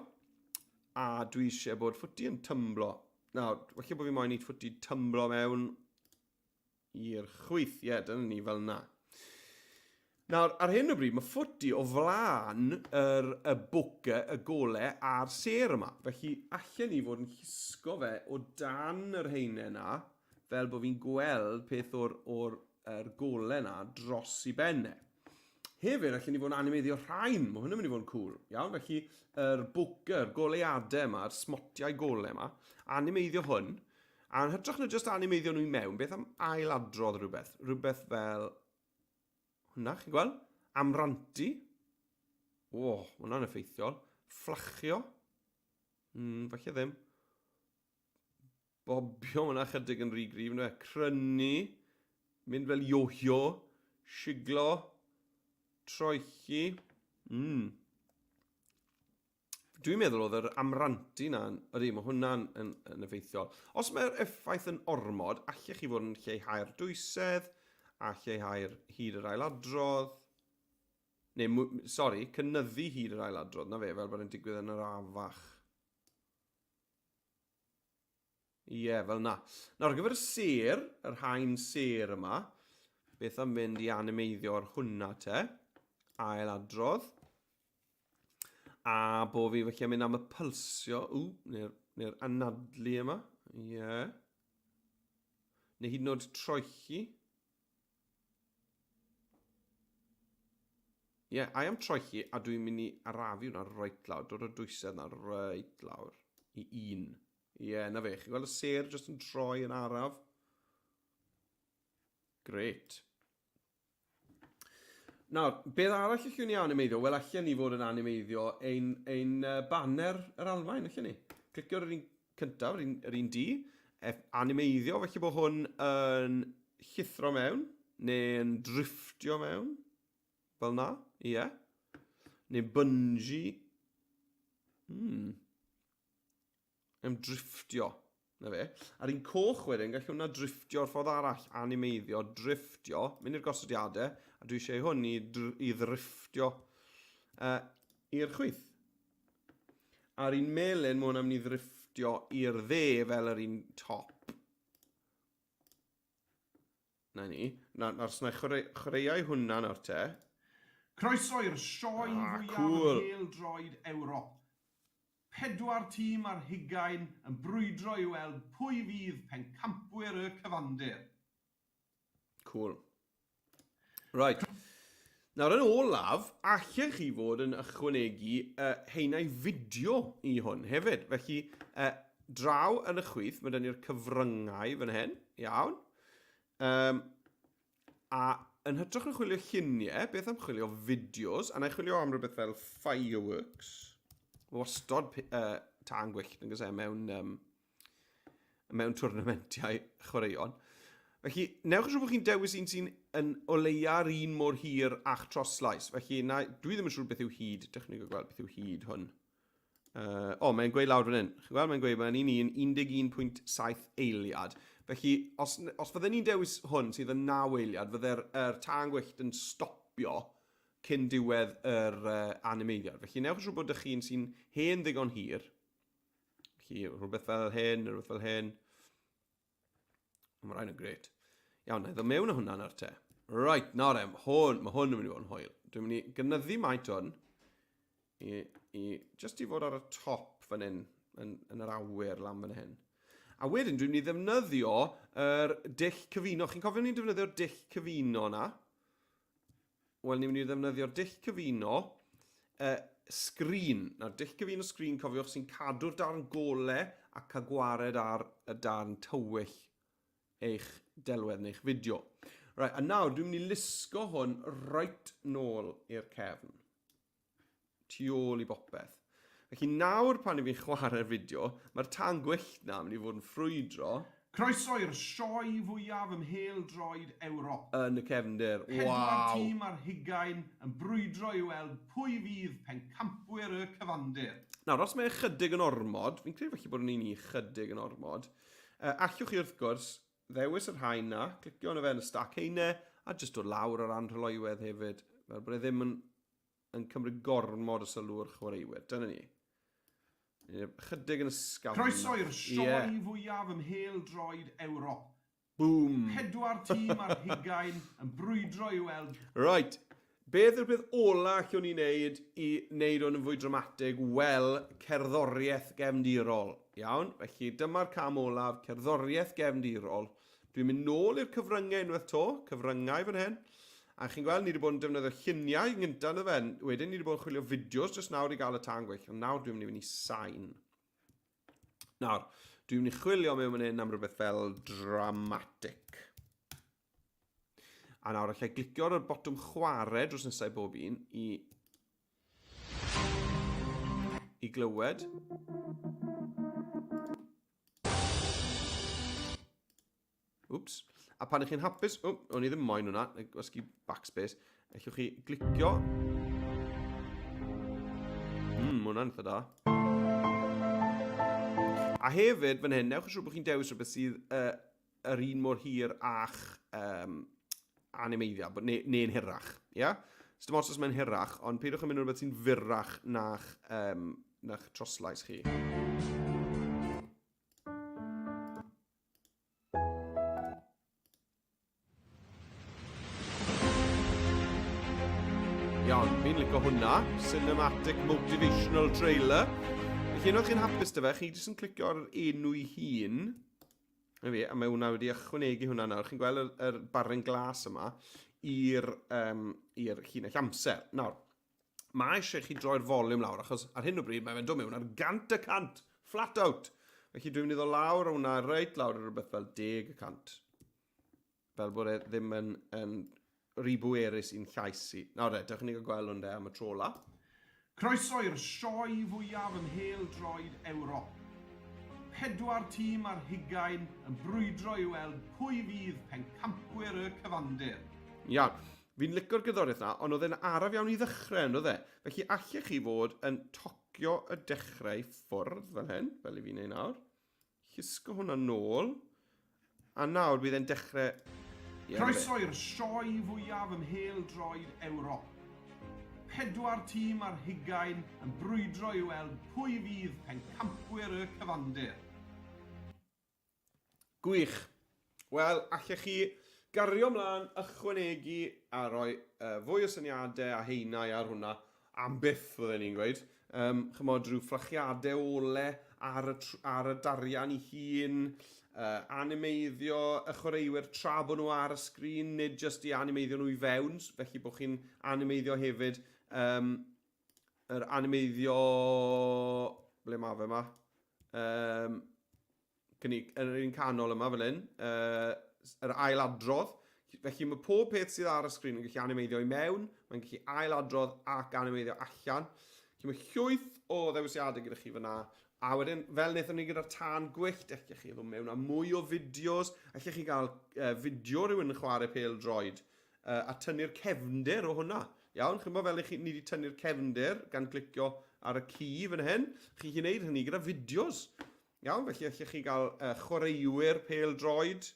a dwi eisiau bod ffwti yn tymblo. Nawr, falle bod fi moyn i ffwti tymblo mewn I'r chwith, ie, yeah, dyna ni fel na. Nawr, ar hyn o bryd, mae ffwti o flaen yr, y bwc, y gole a'r sêr yma. Felly, allen ni fod yn llusgo fe o dan yr heine yna, fel bod fi'n gweld peth o'r, or, er gole yna dros i ben e. Hefyd, allen ni fod yn animeiddio rhain, mae hwn yn mynd i fod yn cool. Iawn, felly, yr bwc, yr goleadau yma, yr smotiau gole yma, animeiddio hwn, A yn hytrach na jyst animeiddio nhw i mewn, beth am ailadrodd rhywbeth? Rhywbeth fel hwnna, chi'n gweld? Amrantu. O, oh, hwnna'n effeithiol. Fflachio. Mm, falle ddim. Bobio, hwnna chydig yn rhy gryf, ynddo fe? Crynu. Mynd fel yo-yo. Siglo. Troelli. Mm. Dwi'n meddwl oedd yr amrantu 'na, ydy, mae hwnna'n yn, yn effeithiol. Os mae'r effaith yn ormod, allech chi fod yn lleihau'r dwysedd a lleihau'r hyd yr ailadrodd. Neu, sori, cynyddu hyd yr ailadrodd, na fe, fel bod e'n digwydd yn yr afach. Ie, fel 'na. Nawr, ar gyfer y sêr, yr haen sêr yma, beth am fynd i animeiddio ar hwnna te? Ail adrodd. A bo fi felly yn mynd am y pylsio, ww, neu'r neu anadlu yma. Ie. Yeah. Neu hyd yn oed troelli. Ie, yeah, I am troelli a dwi'n mynd i arafu hwnna reit lawr, dod o'r dwysedd na reit lawr i un. Ie, yeah, na fe, chi'n gweld y sêr jyst yn troi yn araf? Great. Nawr, beth arall allwn ni animeiddio? Wel, allen ni fod yn animeiddio ein, ein baner yr Almaen, allen ni? Clicio ar yr un cyntaf, yr un, yr un D, animeiddio, felly bod hwn yn llithro mewn, neu'n drifftio mewn, fel na, ie. Yeah. Neu bungee. Hmm. Yn drifftio. Na fe. A'r un coch wedyn, gall hwnna drifftio'r ffordd arall. Animeiddio, drifftio. Mynd i'r gosodiadau, a dwi eisiau hwn i, i ddrifftio uh, i'r chwith. A'r un melyn, mae hwnna'n mynd i ddrifftio i'r dde fel yr un top. Na ni. Na, nawr, os na i chwaraeau hwnna nawr te. Croeso i'r sioe ah, fwyaf cool. pêl-droed Ewrop. Pedwar tîm ar hugain yn brwydro i weld pwy fydd pencampwyr y cyfandir. Cool. Right. Nawr yn olaf, allech chi fod yn ychwanegu uh, haenau fideo i hwn hefyd. Felly, uh, draw yn y chwith, mae dyn ni'r cyfryngau fan hyn. Iawn. Um, a yn hytrach na chwilio lluniau, beth am chwilio fideos? A na i chwilio am rhywbeth fel fireworks. Mae wastod uh, tân gwyllt yn gysau mewn, um, mewn twrnamentiau chwaraeon. Felly, newch yn siŵr bod chi'n dewis un sy'n yn o leia'r un mor hir a'ch troslais. Felly, na, dwi ddim yn siŵr beth yw hyd. Dewch ni gweld beth yw hyd hwn. Uh, o, mae'n gweud lawr fan hyn. Chi'n gweld, mae'n gweud mae'n un un 11.7 eiliad. Felly, os, os fydden ni'n dewis hwn sydd yn 9 eiliad, fydde'r er tân gwyllt yn stopio cyn diwedd yr uh, animeiddiad. Felly, newch yn siŵr bod ych chi'n sy'n hen ddigon hir. Felly, rhywbeth fel hyn, rhywbeth fel hyn. Mae rhain yn gret. Iawn, na i ddod mewn â hwnna nawr te. Right, nawr em, hwn, mae hwn yn mynd i fod yn hwyl. Dwi'n mynd i gynyddu maint hwn i, i, just i fod ar y top fan hyn, yn, yn yr awyr lan fan hyn. A wedyn dwi'n mynd i ddefnyddio yr dull cyfuno. Chi'n cofio ni'n defnyddio'r dull cyfuno na? Wel, ni'n mynd i ddefnyddio'r dull cyfuno uh, sgrin. Nawr, dull cyfuno sgrin, cofiwch, sy'n cadw'r darn gole a cael gwared ar y darn tywyll eich delwedd neu'ch fideo. Right, a nawr dwi'n mynd i lusgo hwn reit nôl i'r cefn. Tu ôl i bopeth. Felly nawr pan i fi'n chwarae'r fideo, mae'r tân gwyllt na mynd i fod yn ffrwydro. Croeso i'r sioe fwyaf ym mhêl-droed Ewrop. Yn y cefndir. Waw! Pedwar tîm ar hugain yn brwydro i weld pwy fydd pencampwyr y cyfandir. Nawr, os mae ychydig yn ormod, fi'n credu falle bod yn un i ychydig yn ormod, uh, allwch chi wrth gwrs ddewis y rhain na, clicio arno fe yn y stac heine, a jyst dod lawr o ran rhyloywedd hefyd, fel bod e ddim yn yn cymryd gormod o sylw o'r chwaraewyr. Dyna ni. Chydig yn ysgafn. Croeso i'r sioe yeah. fwyaf ym mhêl-droed Ewrop. Boom! Pedwar tîm ar hugain yn brwydro i weld... Right. Beth yw'r peth ola allwn ni wneud i wneud hwn yn fwy dramatig? Wel, cerddoriaeth gefndirol. Iawn? Felly dyma'r cam olaf, cerddoriaeth gefndirol. Dwi'n mynd nôl i'r cyfryngau unwaith to, cyfryngau fan hyn. A chi'n gweld, ni wedi bod yn defnyddio lluniau yn gyntaf, ynddo fe? Wedyn ni wedi bod yn chwilio fideos jyst nawr i gael y tân gwyllt, ond nawr dwi'n mynd i fynd i sain. Nawr, dwi'n mynd i chwilio mewn fan hyn am rhywbeth fel dramatic. A nawr allai glicio ar y botwm chwarae drws nesau bob un i i glywed. Wps. A pan ych chi'n hapus... O, o'n i ddim moyn hwnna. Gwasgu backspace. Ellwch chi glicio. Hwnna'n eitha da. A hefyd, fan hyn, newch yn siŵr bod chi'n dewis rhywbeth sydd uh, yr un mor hir a'ch um, animeiddio, neu, neu'n hirach. Ia? Yeah? So dim ots os mae'n hirach, ond peidiwch yn mynd rhywbeth sy'n fyrrach na'ch, um, na'ch troslais chi. Iawn, fi'n licio hwnna. Cinematic Motivational Trailer. Felly, unwaith chi'n hapus dy fe, chi jyst yn clicio ar yr enw i hun. Na fi, a mae hwnna wedi ychwanegu hwnna nawr. Chi'n gweld yr, yr barren glas yma i'r um, i'r llinell amser. Nawr, Mae eisiau chi droi'r foliwm lawr, achos ar hyn o bryd mae fe'n dod mewn ar 100%, flat out. Felly dwi'n mynd i ddod lawr o hwnna reit lawr i rhywbeth fel 10%. Fel bod e ddim yn, yn rhy bwerus i'n llais i. Nawr de, dewch i ni gael gweld hwn de am y tro ola. Croeso i'r sioe fwyaf ym mhêl-droed Ewrop. Pedwar tîm ar hugain yn brwydro i weld pwy fydd pencampwyr y cyfandir. Iawn. Fi'n lico'r gerddoriaeth 'na, ond oedd e'n araf iawn i ddechrau, yn doedd e? Felly allech chi fod yn tocio y dechrau i ffwrdd fel hyn, fel i fi'n ei nawr. Llusgo hwnna nôl. A nawr bydd e'n dechrau... Ie, Croeso i'r sioe fwyaf ym mhêl-droed Ewrop. Pedwar tîm ar hugain yn brwydro i weld pwy fydd pencampwyr y cyfandir. Gwych. Wel, allech chi gario mlaen, ychwanegu a rhoi uh, fwy o syniadau a heinau ar hwnna am byth, fydden ni'n gweud. Um, chymod, rhyw fflachiadau ole ar y, ar y darian i hun, uh, animeiddio y chwaraewyr tra bod nhw ar y sgrin, nid jyst i animeiddio nhw i fewn, felly bod chi'n animeiddio hefyd um, yr animeiddio... Ble mae fe yma? Um, Cynnig, yn yr un canol yma fel hyn, uh, yr ailadrodd. Felly mae pob peth sydd ar y sgrin yn gallu animeiddio i mewn, mae'n gallu ailadrodd ac animeiddio allan. Felly mae llwyth o ddewisiadau gyda chi fyna. A wedyn, fel wnaethon ni gyda'r tân gwyllt, allech chi ddod mewn â mwy o fideos, allech chi gael uh, fideo rhywun yn chwarae pêl droed uh, a tynnu'r cefndir o hwnna. Iawn, chymod fel i chi, ni wedi tynnu'r cefndir gan glicio ar y ci fan hyn. Chi'n gallu gwneud hynny gyda fideos. Iawn, felly allech chi gael uh, chwaraewyr pêl-droed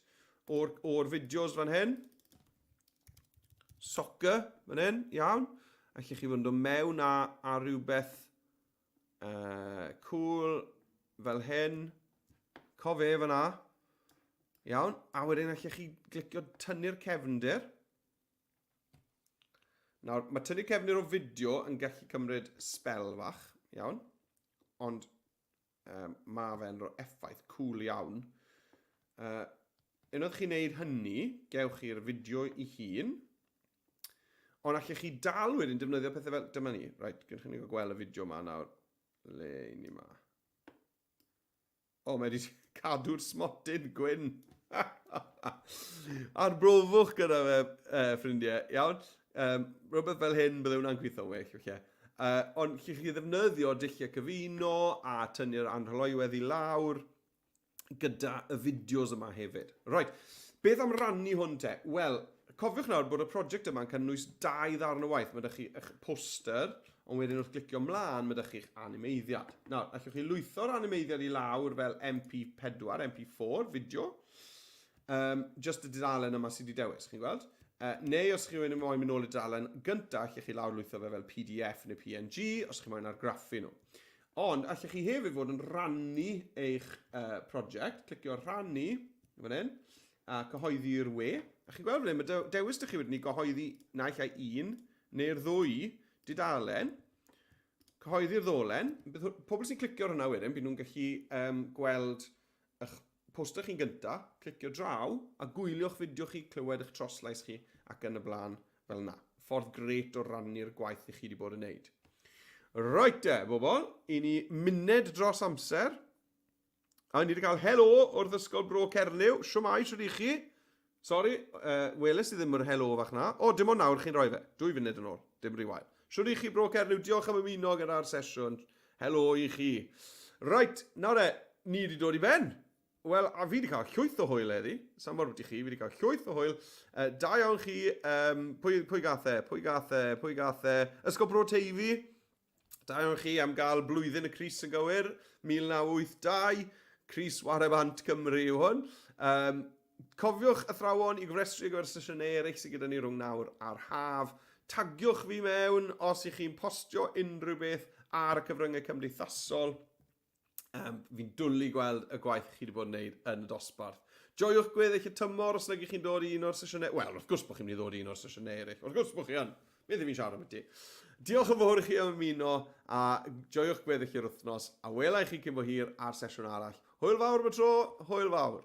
o'r, or fideos fan hyn. Soccer fan hyn, iawn. Allech chi fod yn dod mewn â, a rhywbeth uh, cool. fel hyn. Cof e fyna. Iawn, a wedyn allech chi glicio tynnu'r cefndir. Nawr, mae tynnu cefndir o fideo yn gallu cymryd sbel fach, iawn, ond um, mae fe'n rhoi effaith cool iawn. Unwaith chi'n neud hynny, gewch chi'r fideo i hun, ond allech chi dal wedyn defnyddio pethau fel, dyma ni, right, gewch chi'n gweld y fideo yma nawr, le i ni ma. O, mae wedi cadw'r smotyn gwyn. Arbrofwch gyda fe, ffrindiau, iawn? Rhywbeth fel hyn, bydde hwnna'n gweithio'n well, felly. Ond lle chi ddefnyddio dulliau cyfuno a tynnu'r anrhyloywedd i lawr gyda y fideos yma hefyd. Right, beth am rannu hwn te? Wel, cofiwch nawr bod y prosiect yma'n cynnwys dau ddarn o waith. Mae ydych chi eich poster, ond wedyn wrth glicio mlaen, mae ydych chi'ch animeiddiad. Nawr, allwch chi lwytho'r animeiddiad i lawr fel MP4, MP4, fideo. Just y dudalen yma sydd wedi dewis, chi'n gweld? Neu os chi wedyn moyn mynd nôl i'r dudalen gyntaf, allwch chi lawrlwytho fe fel PDF neu PNG, os chi moyn argraffu nhw. Ond allwch chi hefyd fod yn rhannu eich prosiect, clicio rhannu, fan hyn, a cyhoeddi i'r we. A chi'n gweld fan hyn, mae dewis dych chi wedyn i gyhoeddi naill ai un neu'r ddwy dudalen. Cyhoeddi'r ddolen. Bydd pobl sy'n clicio ar hwnna wedyn, bydd nhw'n gallu gweld eich poster chi'n gynta, clicio draw a gwylio'ch fideo chi, clywed eich troslais chi ac yn y blaen fel yna. Ffordd gret o rannu'r gwaith i chi wedi bod yn neud. Right te, bobl, i ni muned dros amser. A ni wedi cael helo wrth Ysgol Bro Cernyw. Siwmai, shwd i chi? Sori, weles i ddim yr helo fach na. O, dim ond nawr chi'n rhoi fe. 2 funud yn ôl, dim rhy wael. Shwd i chi Bro Cernyw, diolch am ymuno gyda'r sesiwn. Helo i chi. Right, nawr e, ni wedi dod i ben. Wel, a fi wedi cael llwyth o hwyl heddi. Sa'n mor beth i chi, fi wedi cael llwyth o hwyl. Da iawn chi, pwy, pwy gath e, pwy gath e, pwy gath e? Ysgol Bro Teifi. Da iawn chi am gael blwyddyn y Cris yn gywir, 1982. Cris Warebant Cymru yw hwn. Cofiwch athrawon i gofrestru ar gyfer sesiynau eraill sydd gyda ni rhwng nawr a'r haf. Tagiwch fi mewn os ych chi'n postio unrhyw beth ar y cyfryngau cymdeithasol. Fi'n dwlu gweld y gwaith chi wedi bod yn gwneud yn y dosbarth. Joiwch gweddill y tymor os nag ych chi'n dod i un o'r sesiynau. Wel, wrth gwrs bod chi'n mynd i ddod i un o'r sesiynau eraill. Wrth gwrs bod chi yn. Beth i fi'n siarad am ti. Diolch yn fawr i chi am ymuno a joiwch gweddill yr wythnos a wela i chi cyn bo hir ar sesiwn arall. Hwyl fawr am y tro, hwyl fawr.